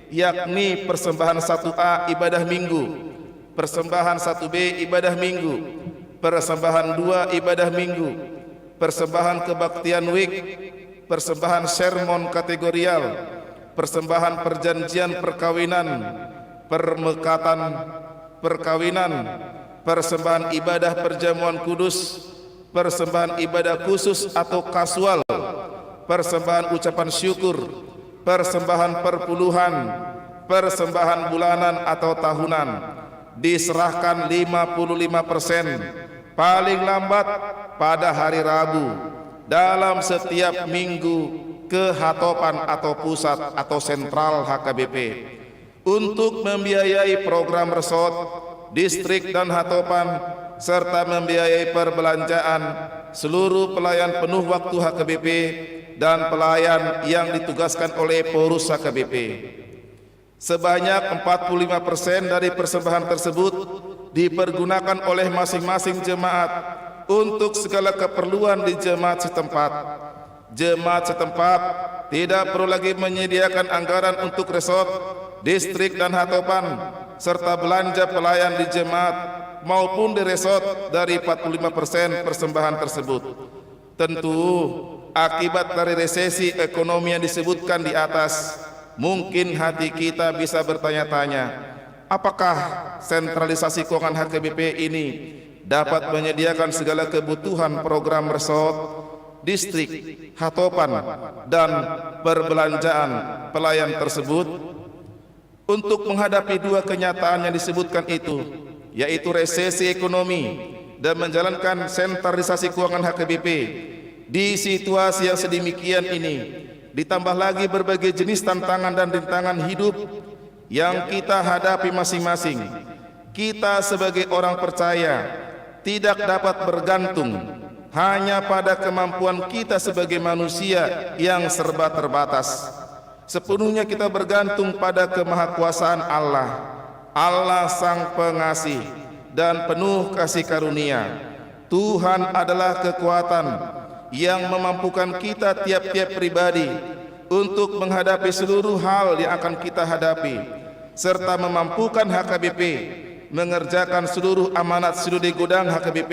yakni persembahan satu A ibadah Minggu, persembahan satu B ibadah Minggu, persembahan dua ibadah Minggu, persembahan kebaktian week, persembahan sermon kategorial, persembahan perjanjian perkawinan, permekatan perkawinan, persembahan ibadah perjamuan kudus, persembahan ibadah khusus atau kasual, persembahan ucapan syukur, persembahan perpuluhan, persembahan bulanan atau tahunan, diserahkan lima puluh lima persen paling lambat pada hari Rabu dalam setiap minggu ke hatopan atau pusat atau sentral H K B P untuk membiayai program resort, distrik, dan hatopan, serta membiayai perbelanjaan seluruh pelayan penuh waktu H K B P dan pelayan yang ditugaskan oleh Ephorus H K B P. Sebanyak empat puluh lima persen dari persembahan tersebut dipergunakan oleh masing-masing jemaat untuk segala keperluan di jemaat setempat. Jemaat setempat tidak perlu lagi menyediakan anggaran untuk resort, distrik, dan hatopan, serta belanja pelayan di jemaat maupun di resort dari empat puluh lima persen persembahan tersebut. Tentu, akibat dari resesi ekonomi yang disebutkan di atas, mungkin hati kita bisa bertanya-tanya, apakah sentralisasi keuangan H K B P ini dapat menyediakan segala kebutuhan program resort, distrik, hatopan, dan perbelanjaan pelayan tersebut? Untuk menghadapi dua kenyataan yang disebutkan itu, yaitu resesi ekonomi dan menjalankan sentralisasi keuangan H K B P di situasi yang sedemikian ini, ditambah lagi berbagai jenis tantangan dan rintangan hidup yang kita hadapi masing-masing, kita sebagai orang percaya tidak dapat bergantung hanya pada kemampuan kita sebagai manusia yang serba terbatas. Sepenuhnya kita bergantung pada kemahakuasaan Allah, Allah Sang Pengasih dan penuh kasih karunia. Tuhan adalah kekuatan yang memampukan kita tiap-tiap pribadi untuk menghadapi seluruh hal yang akan kita hadapi, serta memampukan H K B P mengerjakan seluruh amanat Sinode Godang H K B P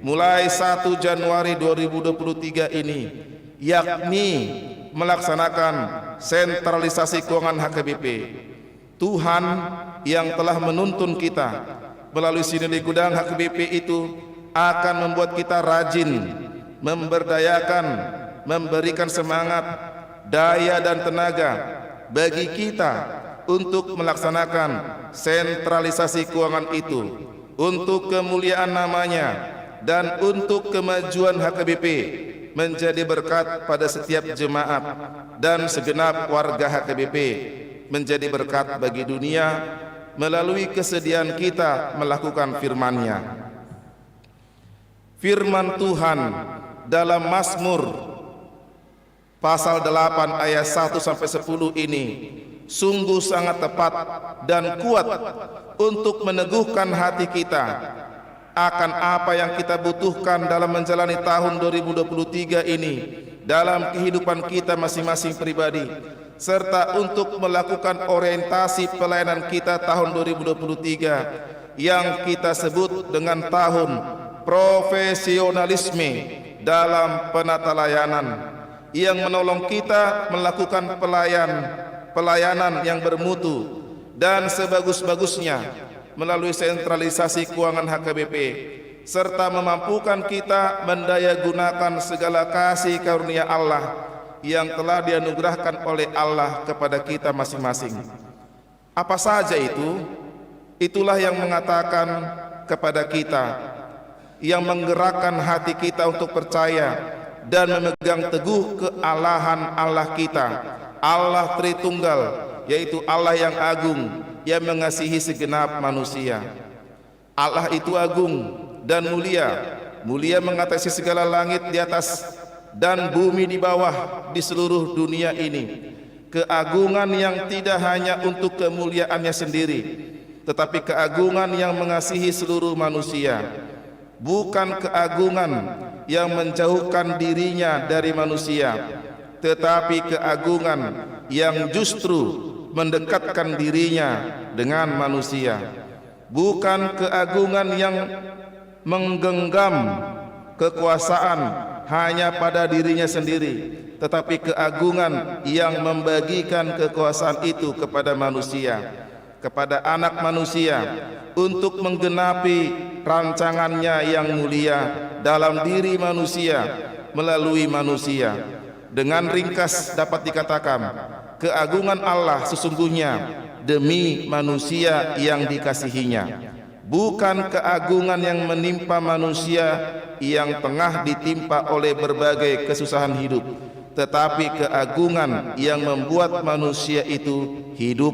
mulai satu Januari dua ribu dua puluh tiga ini, yakni melaksanakan sentralisasi keuangan H K B P. Tuhan yang telah menuntun kita melalui Sinode Godang H K B P itu akan membuat kita rajin, memberdayakan, memberikan semangat, daya, dan tenaga bagi kita untuk melaksanakan sentralisasi keuangan itu untuk kemuliaan nama-Nya dan untuk kemajuan H K B P, menjadi berkat pada setiap jemaat dan segenap warga H K B P, menjadi berkat bagi dunia melalui kesediaan kita melakukan firman-Nya. Firman Tuhan dalam Mazmur pasal delapan ayat satu sampai sepuluh ini sungguh sangat tepat dan kuat untuk meneguhkan hati kita akan apa yang kita butuhkan dalam menjalani tahun dua ribu dua puluh tiga ini dalam kehidupan kita masing-masing pribadi, serta untuk melakukan orientasi pelayanan kita tahun dua ribu dua puluh tiga, yang kita sebut dengan tahun profesionalisme dalam penatalayanan, yang menolong kita melakukan pelayan, pelayanan yang bermutu dan sebagus-bagusnya melalui sentralisasi keuangan H K B P, serta memampukan kita mendayagunakan segala kasih karunia Allah yang telah dianugerahkan oleh Allah kepada kita masing-masing. Apa saja itu? Itulah yang mengatakan kepada kita, yang menggerakkan hati kita untuk percaya dan memegang teguh kealahan Allah kita, Allah Tritunggal, yaitu Allah yang agung, yang mengasihi segenap manusia. Allah itu agung dan mulia, mulia mengatasi segala langit di atas dan bumi di bawah di seluruh dunia ini. Keagungan yang tidak hanya untuk kemuliaannya sendiri, tetapi keagungan yang mengasihi seluruh manusia. Bukan keagungan yang menjauhkan dirinya dari manusia, tetapi keagungan yang justru mendekatkan dirinya dengan manusia. Bukan keagungan yang menggenggam kekuasaan hanya pada dirinya sendiri, tetapi keagungan yang membagikan kekuasaan itu kepada manusia, kepada anak manusia, untuk menggenapi rancangannya yang mulia dalam diri manusia, melalui manusia. Dengan ringkas dapat dikatakan, keagungan Allah sesungguhnya demi manusia yang dikasihinya. Bukan keagungan yang menimpa manusia yang tengah ditimpa oleh berbagai kesusahan hidup, tetapi keagungan yang membuat manusia itu hidup,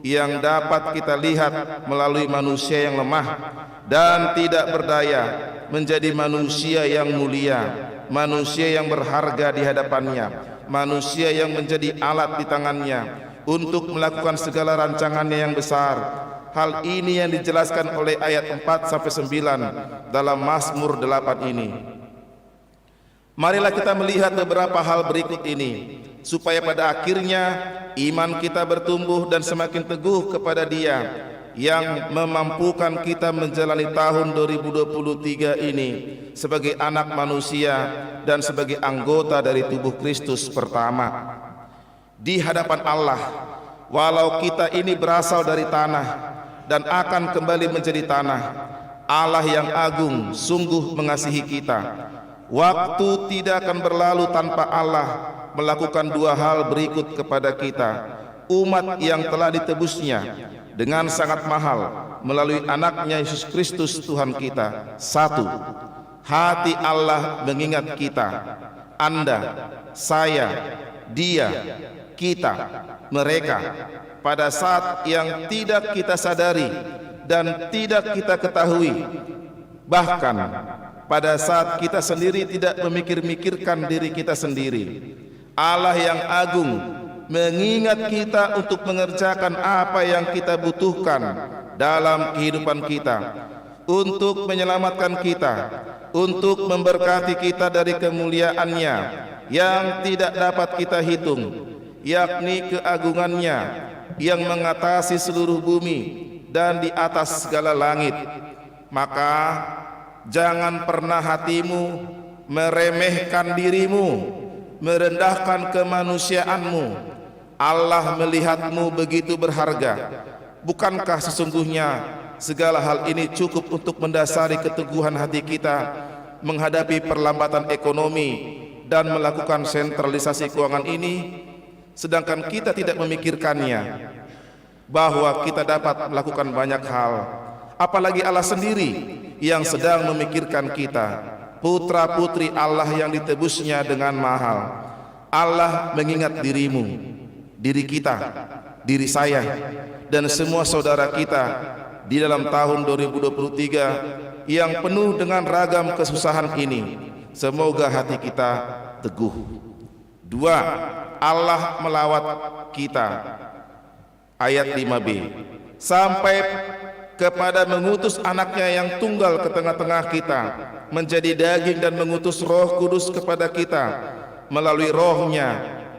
yang dapat kita lihat melalui manusia yang lemah dan tidak berdaya menjadi manusia yang mulia, manusia yang berharga di hadapan-Nya, manusia yang menjadi alat di tangan-Nya untuk melakukan segala rancangan-Nya yang besar. Hal ini yang dijelaskan oleh ayat empat sampai sembilan dalam Mazmur delapan ini. Marilah kita melihat beberapa hal berikut ini, supaya pada akhirnya iman kita bertumbuh dan semakin teguh kepada Dia yang memampukan kita menjalani tahun dua ribu dua puluh tiga ini sebagai anak manusia dan sebagai anggota dari tubuh Kristus pertama. Di hadapan Allah, walau kita ini berasal dari tanah dan akan kembali menjadi tanah, Allah yang agung sungguh mengasihi kita. Waktu tidak akan berlalu tanpa Allah melakukan dua hal berikut kepada kita, umat yang telah ditebus-Nya dengan sangat mahal melalui Anak-Nya Yesus Kristus Tuhan kita. Satu, hati Allah mengingat kita. Anda, saya, dia, kita, mereka, pada saat yang tidak kita sadari dan tidak kita ketahui, bahkan pada saat kita sendiri tidak memikir-mikirkan diri kita sendiri. Allah yang agung mengingat kita untuk mengerjakan apa yang kita butuhkan dalam kehidupan kita, untuk menyelamatkan kita, untuk memberkati kita dari kemuliaan-Nya yang tidak dapat kita hitung, yakni keagungan-Nya yang mengatasi seluruh bumi dan di atas segala langit. Maka, jangan pernah hatimu meremehkan dirimu, merendahkan kemanusiaanmu. Allah melihatmu begitu berharga. Bukankah sesungguhnya segala hal ini cukup untuk mendasari keteguhan hati kita menghadapi perlambatan ekonomi dan melakukan sentralisasi keuangan ini? Sedangkan kita tidak memikirkannya, bahwa kita dapat melakukan banyak hal. Apalagi Allah sendiri yang sedang memikirkan kita. Putra-putri Allah yang ditebus-Nya dengan mahal. Allah mengingat dirimu, diri kita, diri saya, dan semua saudara kita di dalam tahun dua ribu dua puluh tiga yang penuh dengan ragam kesusahan ini. Semoga hati kita teguh. Dua, Allah melawat kita. Ayat lima b, sampai kepada mengutus Anak-Nya yang tunggal ke tengah-tengah kita, menjadi daging dan mengutus Roh Kudus kepada kita, melalui Roh-Nya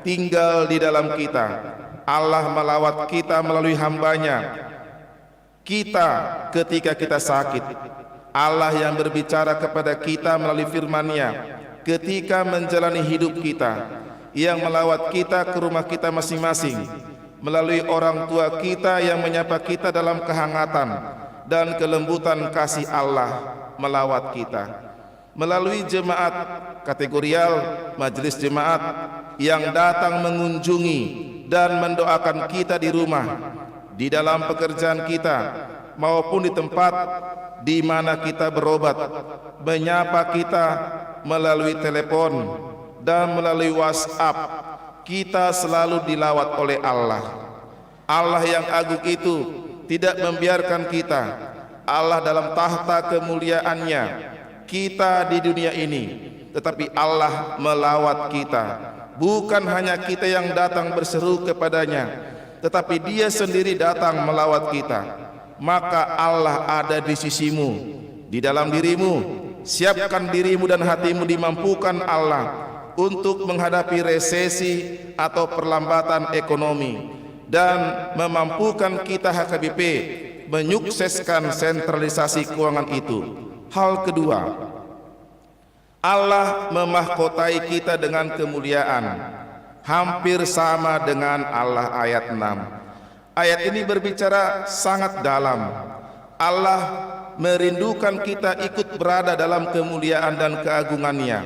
tinggal di dalam kita. Allah melawat kita melalui hamba-Nya, Kita ketika kita sakit, Allah yang berbicara kepada kita melalui firman-Nya ketika menjalani hidup kita, yang melawat kita ke rumah kita masing-masing, melalui orang tua kita yang menyapa kita dalam kehangatan dan kelembutan kasih Allah melawat kita. Melalui jemaat kategorial, majelis jemaat yang datang mengunjungi dan mendoakan kita di rumah, di dalam pekerjaan kita, maupun di tempat di mana kita berobat, menyapa kita melalui telepon dan melalui WhatsApp, kita selalu dilawat oleh Allah. Allah yang agung itu tidak membiarkan kita. Allah dalam tahta kemuliaan-Nya, kita di dunia ini, tetapi Allah melawat kita. Bukan hanya kita yang datang berseru kepada-Nya, tetapi Dia sendiri datang melawat kita. Maka Allah ada di sisimu, di dalam dirimu. Siapkan dirimu dan hatimu dimampukan Allah untuk menghadapi resesi atau perlambatan ekonomi dan memampukan kita H K B P menyukseskan sentralisasi keuangan itu. Hal kedua, Allah memahkotai kita dengan kemuliaan, hampir sama dengan Allah. Ayat enam. Ayat ini berbicara sangat dalam. Allah merindukan kita ikut berada dalam kemuliaan dan keagungan-Nya.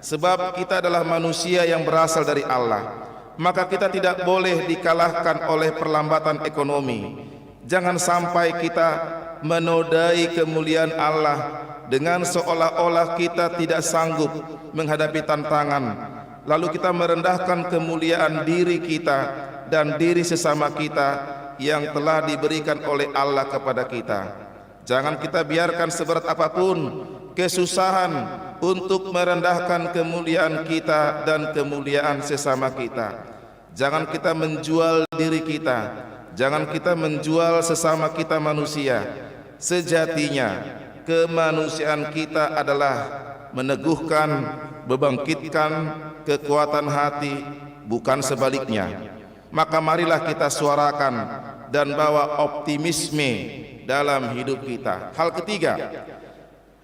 Sebab kita adalah manusia yang berasal dari Allah, maka kita tidak boleh dikalahkan oleh perlambatan ekonomi. Jangan sampai kita menodai kemuliaan Allah dengan seolah-olah kita tidak sanggup menghadapi tantangan, lalu kita merendahkan kemuliaan diri kita dan diri sesama kita yang telah diberikan oleh Allah kepada kita. Jangan kita biarkan seberat apapun kesusahan untuk merendahkan kemuliaan kita dan kemuliaan sesama kita. Jangan kita menjual diri kita. Jangan kita menjual sesama kita manusia. Sejatinya, kemanusiaan kita adalah meneguhkan, membangkitkan kekuatan hati, bukan sebaliknya. Maka marilah kita suarakan dan bawa optimisme dalam hidup kita. Hal ketiga,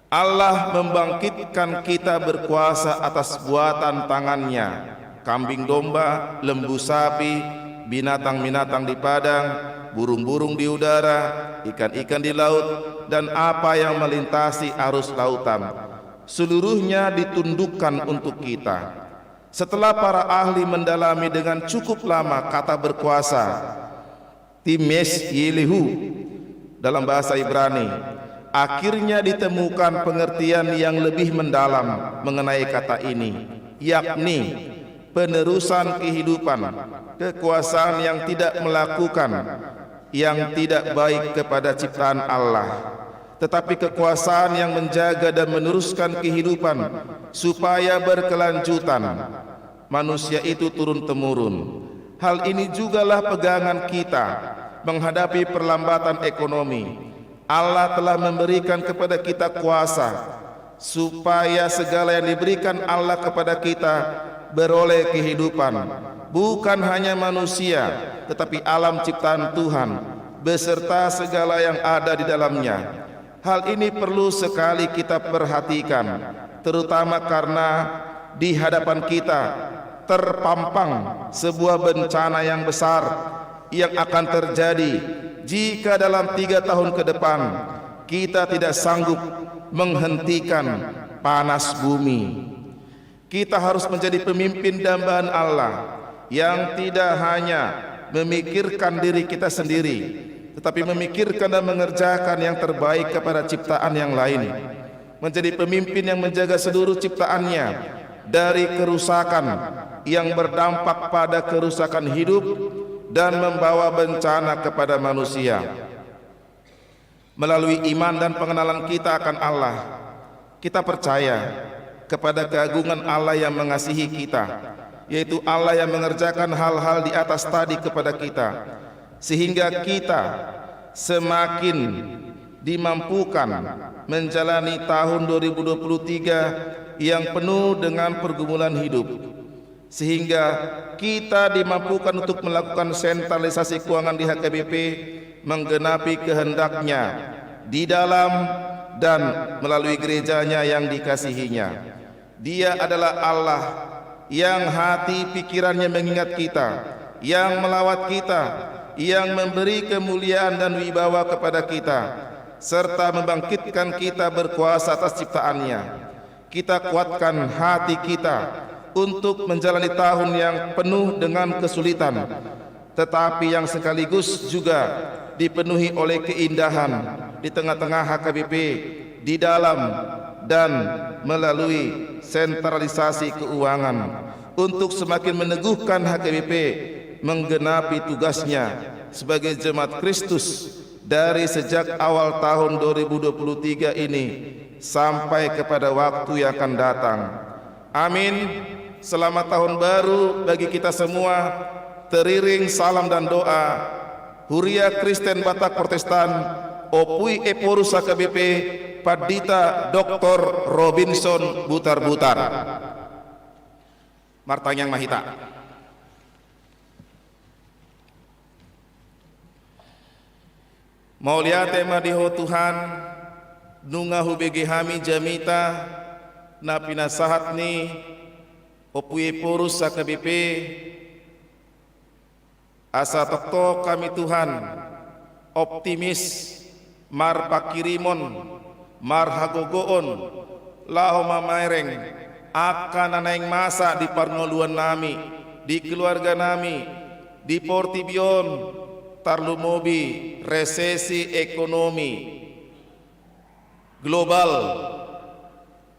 Allah membangkitkan kita berkuasa atas buatan tangan-Nya. Kambing domba, lembu sapi, binatang-binatang di padang, burung-burung di udara, ikan-ikan di laut, dan apa yang melintasi arus lautan, seluruhnya ditundukkan untuk kita. Setelah para ahli mendalami dengan cukup lama kata berkuasa, Times Yelehu, dalam bahasa Ibrani, akhirnya ditemukan pengertian yang lebih mendalam mengenai kata ini, yakni penerusan kehidupan, kekuasaan yang tidak melakukan yang tidak baik kepada ciptaan Allah, tetapi kekuasaan yang menjaga dan meneruskan kehidupan supaya berkelanjutan. Manusia itu turun-temurun. Hal ini jugalah pegangan kita menghadapi perlambatan ekonomi. Allah telah memberikan kepada kita kuasa supaya segala yang diberikan Allah kepada kita beroleh kehidupan. Bukan hanya manusia, tetapi alam ciptaan Tuhan beserta segala yang ada di dalamnya. Hal ini perlu sekali kita perhatikan, terutama karena di hadapan kita terpampang sebuah bencana yang besar yang akan terjadi jika dalam tiga tahun ke depan kita tidak sanggup menghentikan panas bumi. Kita harus menjadi pemimpin dambaan Allah yang tidak hanya memikirkan diri kita sendiri, tetapi memikirkan dan mengerjakan yang terbaik kepada ciptaan yang lain. Menjadi pemimpin yang menjaga seluruh ciptaan-Nya dari kerusakan yang berdampak pada kerusakan hidup dan membawa bencana kepada manusia. Melalui iman dan pengenalan kita akan Allah, kita percaya kepada keagungan Allah yang mengasihi kita, yaitu Allah yang mengerjakan hal-hal di atas tadi kepada kita, sehingga kita semakin dimampukan menjalani tahun dua ribu dua puluh tiga yang penuh dengan pergumulan hidup. Sehingga kita dimampukan untuk melakukan sentralisasi keuangan di H K B P menggenapi kehendak-Nya di dalam dan melalui gereja-Nya yang dikasihi-Nya. Dia adalah Allah yang hati pikiran-Nya mengingat kita, yang melawat kita, yang memberi kemuliaan dan wibawa kepada kita, serta membangkitkan kita berkuasa atas ciptaan-Nya. Kita kuatkan hati kita untuk menjalani tahun yang penuh dengan kesulitan, tetapi yang sekaligus juga dipenuhi oleh keindahan di tengah-tengah H K B P, di dalam dan melalui sentralisasi keuangan, untuk semakin meneguhkan H K B P menggenapi tugasnya sebagai jemaat Kristus dari sejak awal tahun dua ribu dua puluh tiga ini sampai kepada waktu yang akan datang. Amin. Selamat tahun baru bagi kita semua. Teriring salam dan doa, Huria Kristen Batak Protestan, Ompui Ephorus H K B P, Pandita Doktor Robinson Butarbutar. Martangiang ma hita. Mauliate ma di Ho Tuhan, nunga hubege hami jamita na pinasahat ni Ompui Ephorus H K B P, asa tongtong hami Tuhan optimis, marpanghirimon, marhagogoon, laho mamereng angka na naeng masa di parngoluannami, di keluarganami, di portibi on, tarlumobi resesi ekonomi global.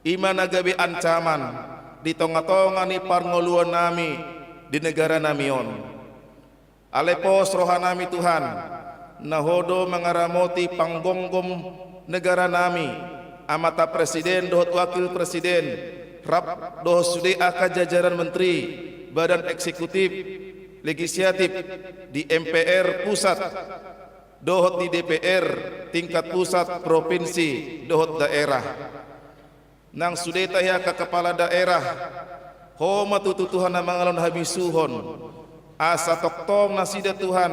I ma na gabe ancaman di tongatonga ni parngoluannami di negaranami on. Alai pos rohanami Tuhan, na Ho do mangaramoti panggomgom negaranami, Amanta Presiden dohot Wakil Presiden, rap dohot sude angka jajaran menteri, badan eksekutif, legislatif, di M P R pusat, dohot di D P R tingkat pusat, provinsi, dohot daerah. Nang sude tahe angka kepala daerah, Ho ma tutu Tuhan na mangalehon habisuhon, asa tongtong nasida Tuhan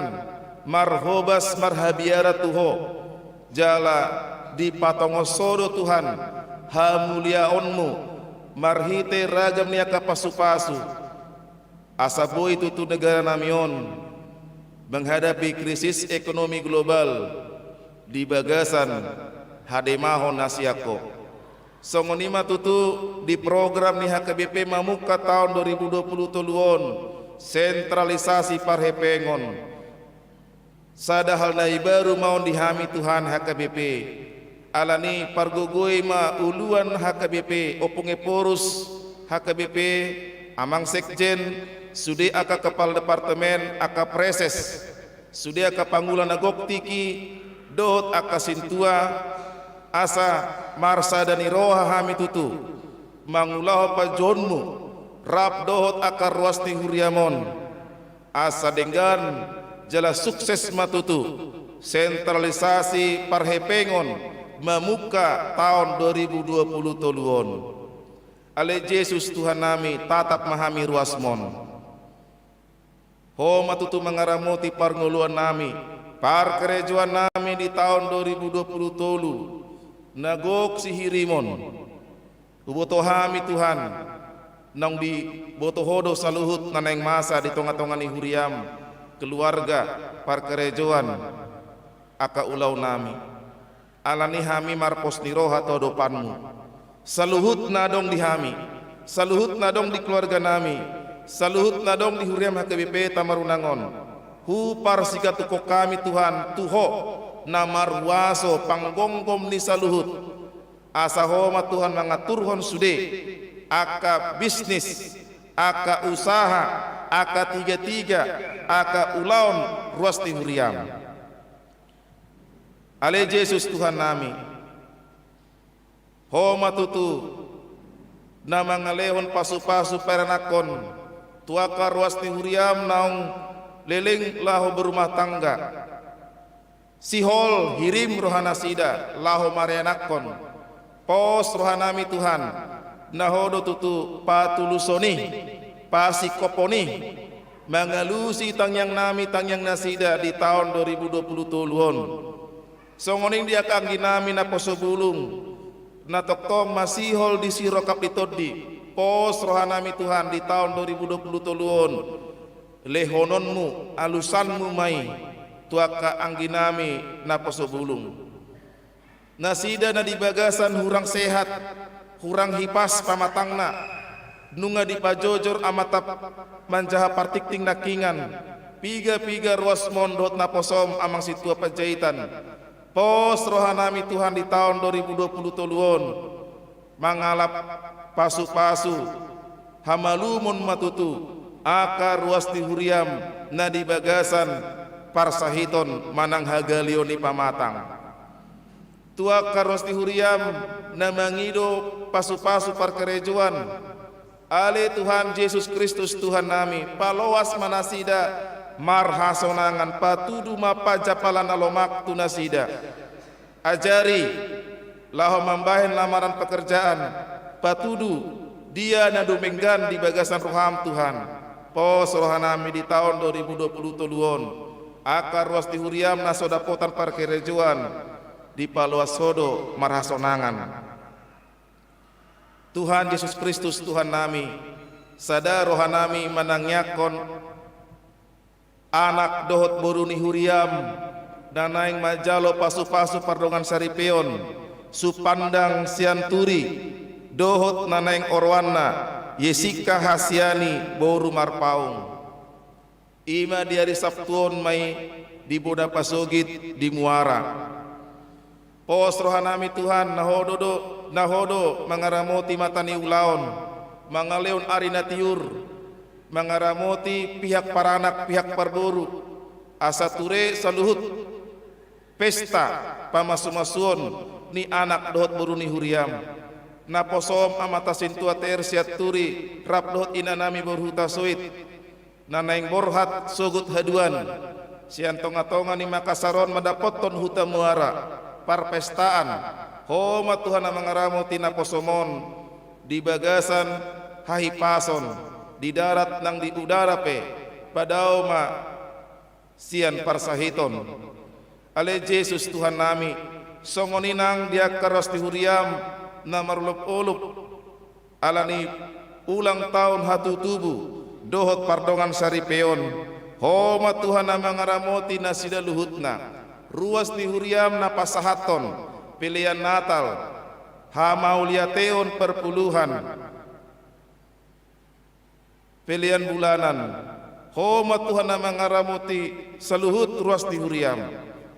marhobas marhabiaran tu Ho, jala dipatongon Ho do Tuhan hamuliaonmu marhite ragam ni angka pasupasu. Asa boi tutu negaranami on menghadapi krisis ekonomi global di bagasan hademahon na sian Ho. Songon i ma tutu di program ni H K B P mamungka taon dua ribu dua puluh tolu on, sentralisasi parhepengon. Sada hal na imbaru ma on di hami Tuhan H K B P. Alani pargogoi ma uluan H K B P, Ompung Ephorus H K B P, Amang Sekjen, sude angka kepala departemen, angka preses, sude angka pangula na gok tingki, dohot angka sintua, asa marsada ni roha hami tutu mangulahon panjouonmu rap dohot angka ruas ni huriam on. Asa denggan jala sukses ma tutu sentralisasi parhepengon mamungka taon dua ribu dua puluh tolu on. Ale Jesus Tuhannami, tatap ma hami ruasmon. Ho ma tutu mangaramoti parngoluannami, parkarejoannami di taon dua ribu dua puluh tolu na gok sihirimon. Huboto hami Tuhan, naung diboto Ho do saluhut na naeng masa di tongatonga ni huriam, keluarga, parkarejoan, angka ulaonnami. Alani hami marpos ni roha tu adopanmu. Saluhut na adong di hami, saluhut na adong di keluarganami, saluhut na adong di huriam H K B P Tamarunang on, huparsigantungkon hami Tuhan tu Ho na marhuaso, panggomgom ni saluhut. Asa Ho ma Tuhan mangaturhon sude angka bisnis, angka usaha, angka tigatiga, angka ulaon ruas ni huriam. Ale Jesus Tuhannami, Ho ma tutu na mangalehon pasupasu paranakon tu angka ruas ni huriam naung leleng laho berumah tangga. Sihol hirim rohanasida laho marianakhon. Pos rohanami Tuhan, na Ho do tutu patuluson i, pasingkophon i, mangalusi tangiangnami, tangiang nasida di taon dua ribu dua puluh tolu on. Songon i di angka angginami naposo bulung, na tongtong masihol di sirongkap ni tondi, pos rohanami Tuhan di taon dua ribu dua puluh tolu on, lehononmu, alusanmu ma i tu angka angginami naposo bulung. Nasida na di bagasan hurang sehat, hurang hipas pamatangna, nunga dipajojor amanta manjaha partingting nangkingan, piga-piga ruasmon dohot naposom amang sintua Panjaitan. Pos rohanami Tuhan di taon dua ribu dua puluh tolu on, mangalap pasu-pasu, hamalumon ma tutu, angka ruas ni huriam na di bagasan parsahiton manang hagaleon ni pamatang. Tu angka ruas ni huriam na mangido pasu-pasu parkarejoan, ale Tuhan Jesus Kristus Tuhannami, paloas ma nasida marhasonangan, patudu ma panjampalan na lomak tu nasida. Ajari, laho mambahen lamaran pekerjaan, patudu, dia na dumenggan di bagasan roham Tuhan. Pos rohanami di taon dua ribu dua puluh tolu on, angka ruas ni huriam na so dapotan parkarejoan, dipaloas Ho do marhasonangan. Tuhan Jesus Kristus Tuhannami, sada rohanami manangiangkon anak dohot boru ni huriam, na naeng manjalo pasu-pasu pardongan saripeon, Supandang Sianturi, dohot na naeng oroanna, Yesika Hasiani boru Marpaung. I ma di ari Sabtu on ma i di Bona Pasogit di Muara. Pos rohanami Tuhan, na Ho do, do, na Ho do mangaramoti mata ni ulaon, mangalehon ari na tiur, mangaramoti pihak paranak, pihak parboru, asa ture saluhut pesta pamasu-masuon ni anak dohot boru ni huriam. Naposom amanta sintua T R Sianturi rap dohot inanami boru Hutasoit, na naeng borhat sogot haduan, sian tonga-tonga ni Makassar on mandapothon Hutamuara, parpestaan. Ho ma Tuhan na mangaramoti naposom on di bagasan hahipason, di darat nang di udara pe, padao ma sian parsahiton. Ale Jesus Tuhannami, songon i nang di angka ruas ni huriam na marolop-olop, ala ni ulang taon hatutubu dohot pardongan saripeon, Ho ma Tuhan na mangaramoti nasida luhutna, ruas ni huriam na pasahathon pelean Natal, hamauliateon parpuluhan, pelean bulanan. Ho ma Tuhan na mangaramoti saluhut ruas ni huriam.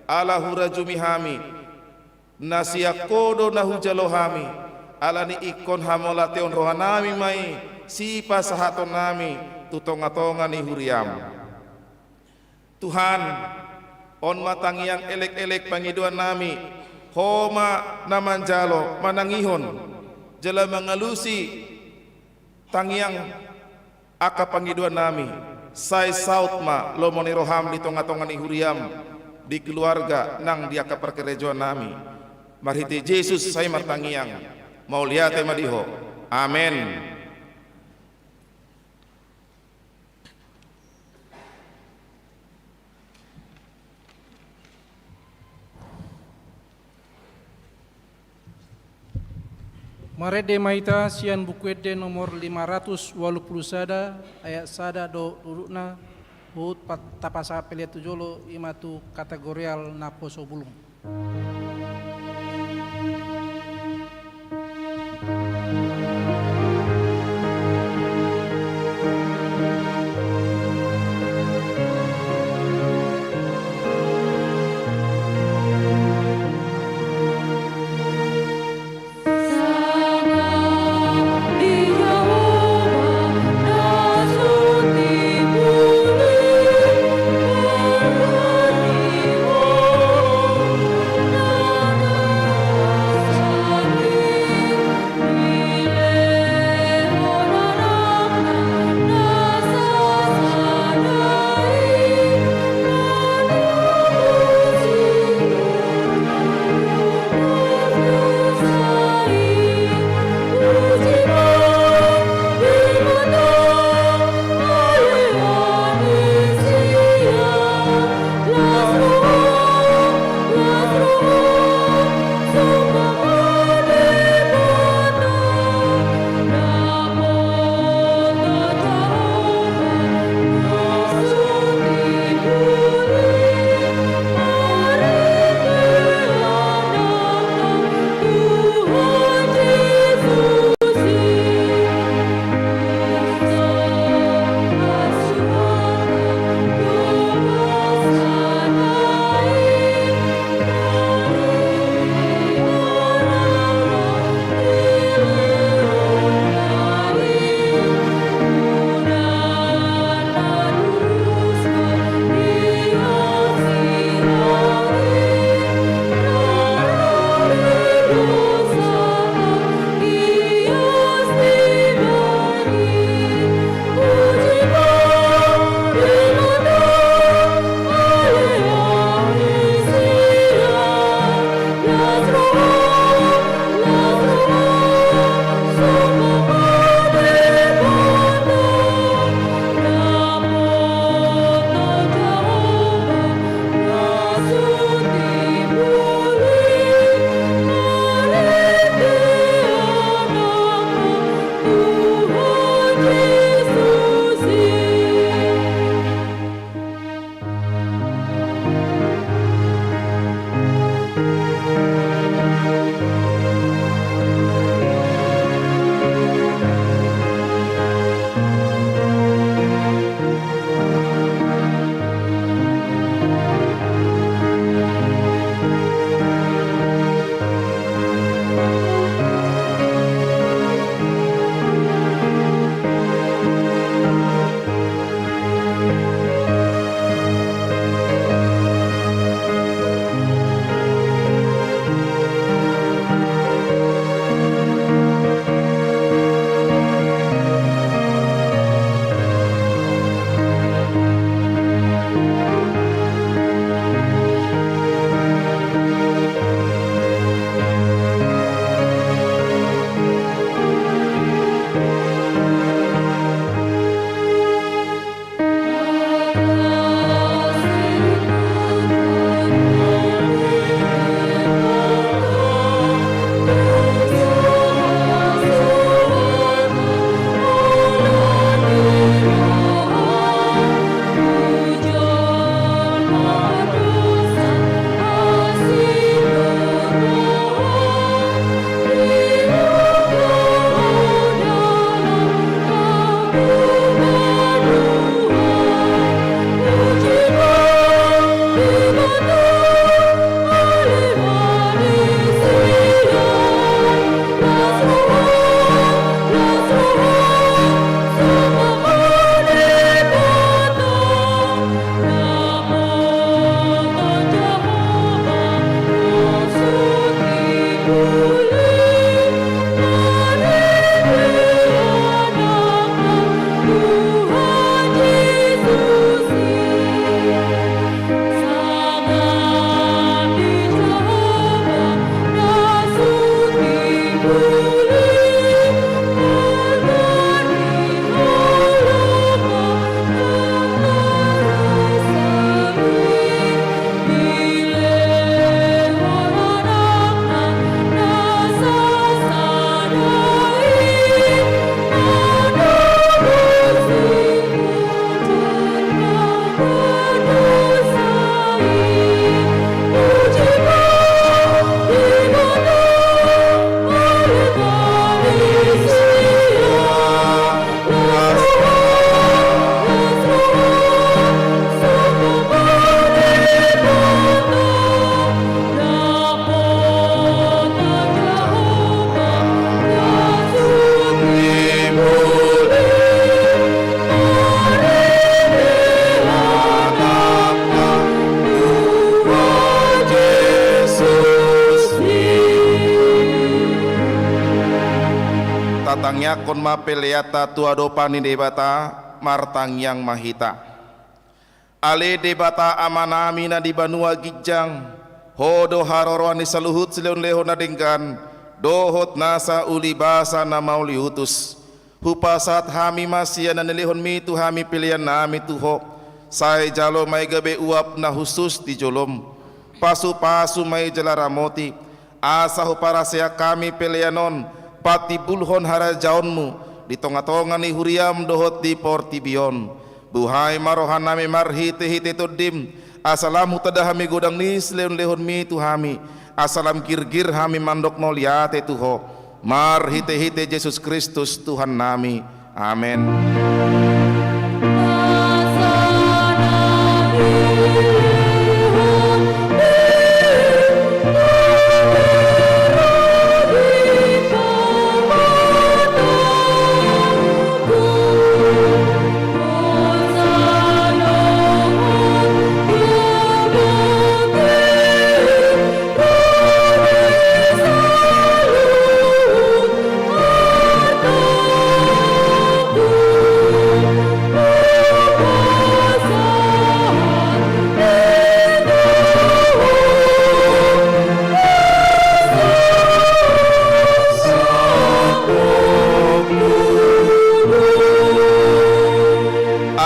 Ala hurajumi hami, na sian Ho do na hujalo hami, ala ni ingkon hamauliateon rohanami ma i sipasahatonnami tu tonga-tonga ni huriam. Tuhan, on ma tangiang elek-elek pangidoannami, Ho ma na manjalo, manangihon, jala mangalusi tangiang angka pangidoannami, sai saut ma lomo ni roham di tonga-tonga ni huriam, di keluarga nang di angka parkarejoannami. Marhite Jesus sai martangiang, mauliate ma di Ho. Amen. Marende ma hita sian Buku Ende nomor lima ratus ualu pulu sada, ayat sada dohot dudukna, huhut pa-, tapasahat pelean tu jolo, i ma tu kategorial naposo bulung. Tangiangkon ma peleanta tu adopan ni Debata. Martangiang ma hita. Ale Debata Amanami na di banua ginjang, Ho do haroroan ni saluhut silehonlehon na denggan dohot nasa ulibasa na mauliutus. Hupasahat hami ma sian na nilehonMi tu hami peleannami tu Ho. Sai jalo ma i gabe uap na hushus di joloM. Pasupasu ma i jala ramoti, asa huparaseak hami pelean on patimbulhon harajaonMu di tongatonga ni huriaM dohot di portibi on. Buhai ma rohanami marhitehite TondiM, asa lam hutanda hami godang ni silehonlehonMi tu hami, asa lam girgir hami mandok mauliate tu Ho. Marhitehite Jesus Kristus Tuhannami. Amen.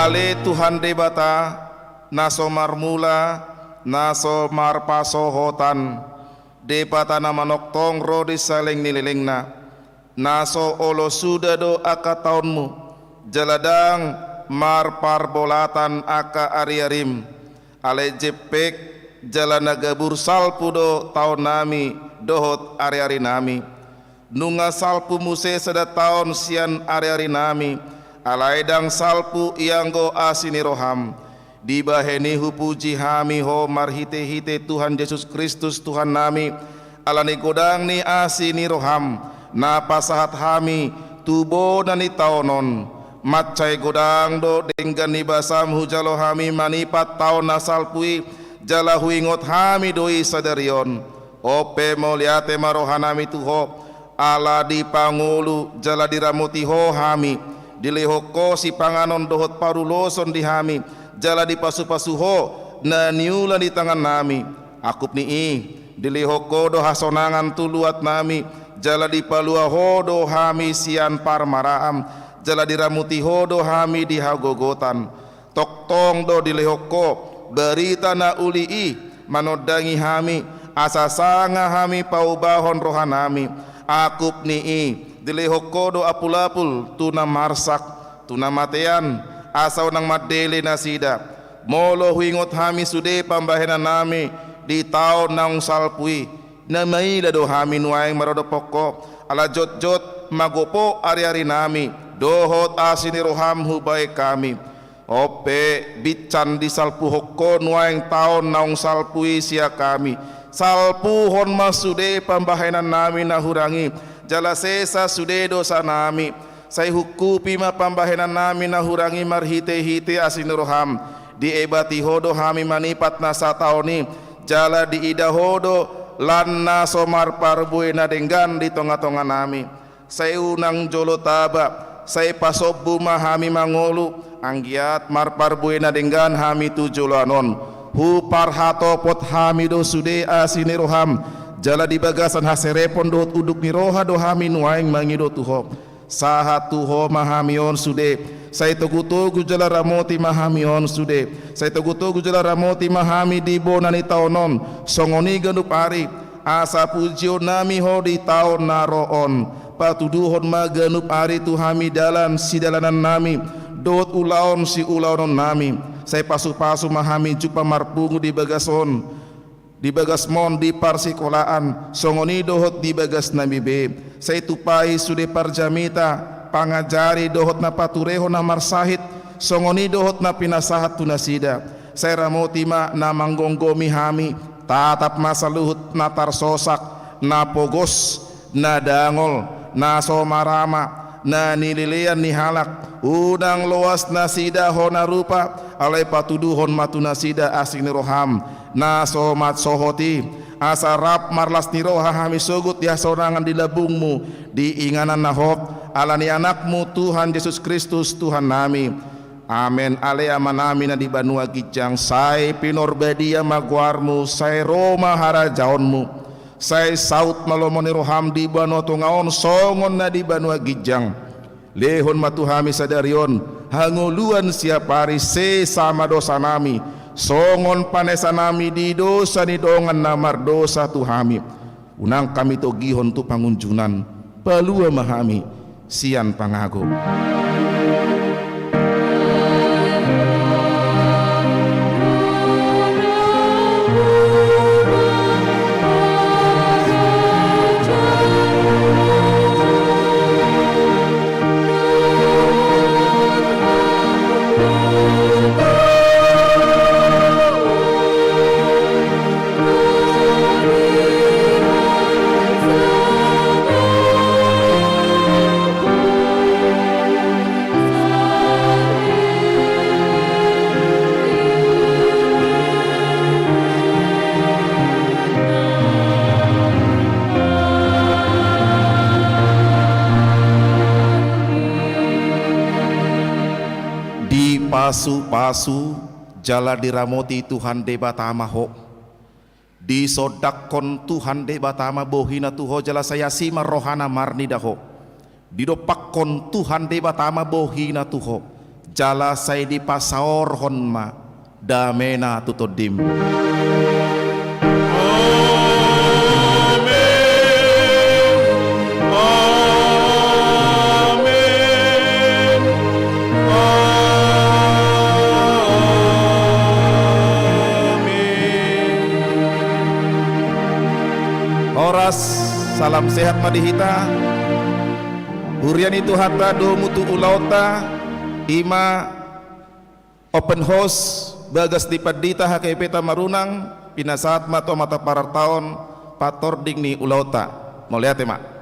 Ale Tuhan Debata, na so marmula, na so marpasohotan, Debata na manongtong ro di saleleng ni lelengna, na so olo suda do angka taonMu, jala ndang marparbolatan angka ariarim. Alai jempek jala na gabur salpu do taonnami dohot ariarinami. Nunga salpu muse sada taon sian ariarinami, alai ndang salpu ianggo asi ni roham. Dibahen i hupuji hami Ho marhitehite Tuhan Jesus Kristus Tuhannami, ala ni godang ni asi ni roham, na pasahat hami tu bona ni taon on. Mansai godang do denggan ni basam hujalo hami manipat taon na salpu i, jala huingot hami do i sadari on. On pe mauliate ma rohanami tu Ho, ala dipangolu jala diramoti Ho hami, dilehon Ho sipanganon dohot paruloson di hami, jala dipasupasu Ho na niula ni tangannami. Angkup ni i, dilehon Ho do hasonangan tu luatnami, jala dipalua Ho do hami sian parmaraan, jala diramoti Ho do hami di hagogotan. Tongtong do dilehon Ho barita na uli i manondangi hami, asa sanga hami paubahon rohanami. Angkup ni i, dilehon Ho do apulapul tu na marsak, tu na matean, asa unang mandele nasida. Molo huingot hami sude pambahenannami di taon naung salpu i, na maila do hami nuaeng maradophon Ho, ala jotjot magopo ariarinami dohot asi ni roham hubahen hami. On pe binsan disalpuhon Ho nuaeng taon naung salpu i sian hami. Salpuhon ma sude pambahenannami na hurang i, jala sesa sude dosanami. Sai hungkupi ma pambahenannami na hurang i marhitehite asi ni roham. Diebati Ho do hami manipat na sataon i, jala diida Ho do lan na so marparbue na denggan di tongatonganami. Sai unang jolo taba, sai pasombu ma hami mangolu, anggiat marparbue na denggan hami tu joloan on. Huparhatopot hami do sude asi ni roham, jala di bagasan haserepon dohot unduk ni roha do hami nuaeng mangido tu Ho. Sahat tu Ho ma hami on sude, sai togutogu jala ramoti ma hami on sude, sai togutogu jala ramoti ma hami di bona ni taon on, songon i ganup ari, asa pujionnami Ho di taon na ro on. Patuduhon ma ganup ari tu hami dalan sidalanannami, dohot ulaon siulaononnami. Sai pasupasu ma hami jumpang marpungu di bagas on, di bagasmon di parsikolaan, songon i dohot di bagasnami be. Sai tumpahi sude parjamita, pangajari dohot na paturehon na marsahit, songon i dohot na pinasahat tu nasida. Sai ramoti ma na manggomgomi hami, tatap ma saluhut na tarsosak, na pogos, na dangol, na so marama, na nilelean ni halak. Unang loas nasida hona rupa, alai patuduhon ma tu nasida asi ni roham na so mansohot i, asa rap marlas ni roha hami sogot di hasonangan di lambungmu, di inganan na hot, Ala ni Anakmu Tuhan Jesus Kristus Tuhannami. Amen. Ale Amanami na di banua ginjang, sai pinarbadia ma goarmu, sai ro ma harajaonmu, sai saut ma lomo ni roham di banua tonga on songon na di banua ginjang. Lehon ma tu hami sadari on hangoluan siapari, sesa ma dosanami songon panesanami di dosa ni dongan na mardosa tu hami. Unang hami togihon tu pangunjunan, palua ma hami sian pangago. Dipasupasu jala diramoti Tuhan Debata ma ho. Disondangkon Tuhan Debata ma bohina tu ho jala sai asi ma rohana marnida ho. Didompakkon Tuhan Debata ma bohina tu ho jala sai dipasaorhon ma damena tu tondim. Amen. Amen. Amen. Horas, salam sehat ma di hita. Huria ni Tuhanta, domu tu ulaonta, ima open house, bagas ni pandita H K I P Tamarunang, pinasahat ma tu amanta parartaon, patording ni ulaonta. Mauliate ma.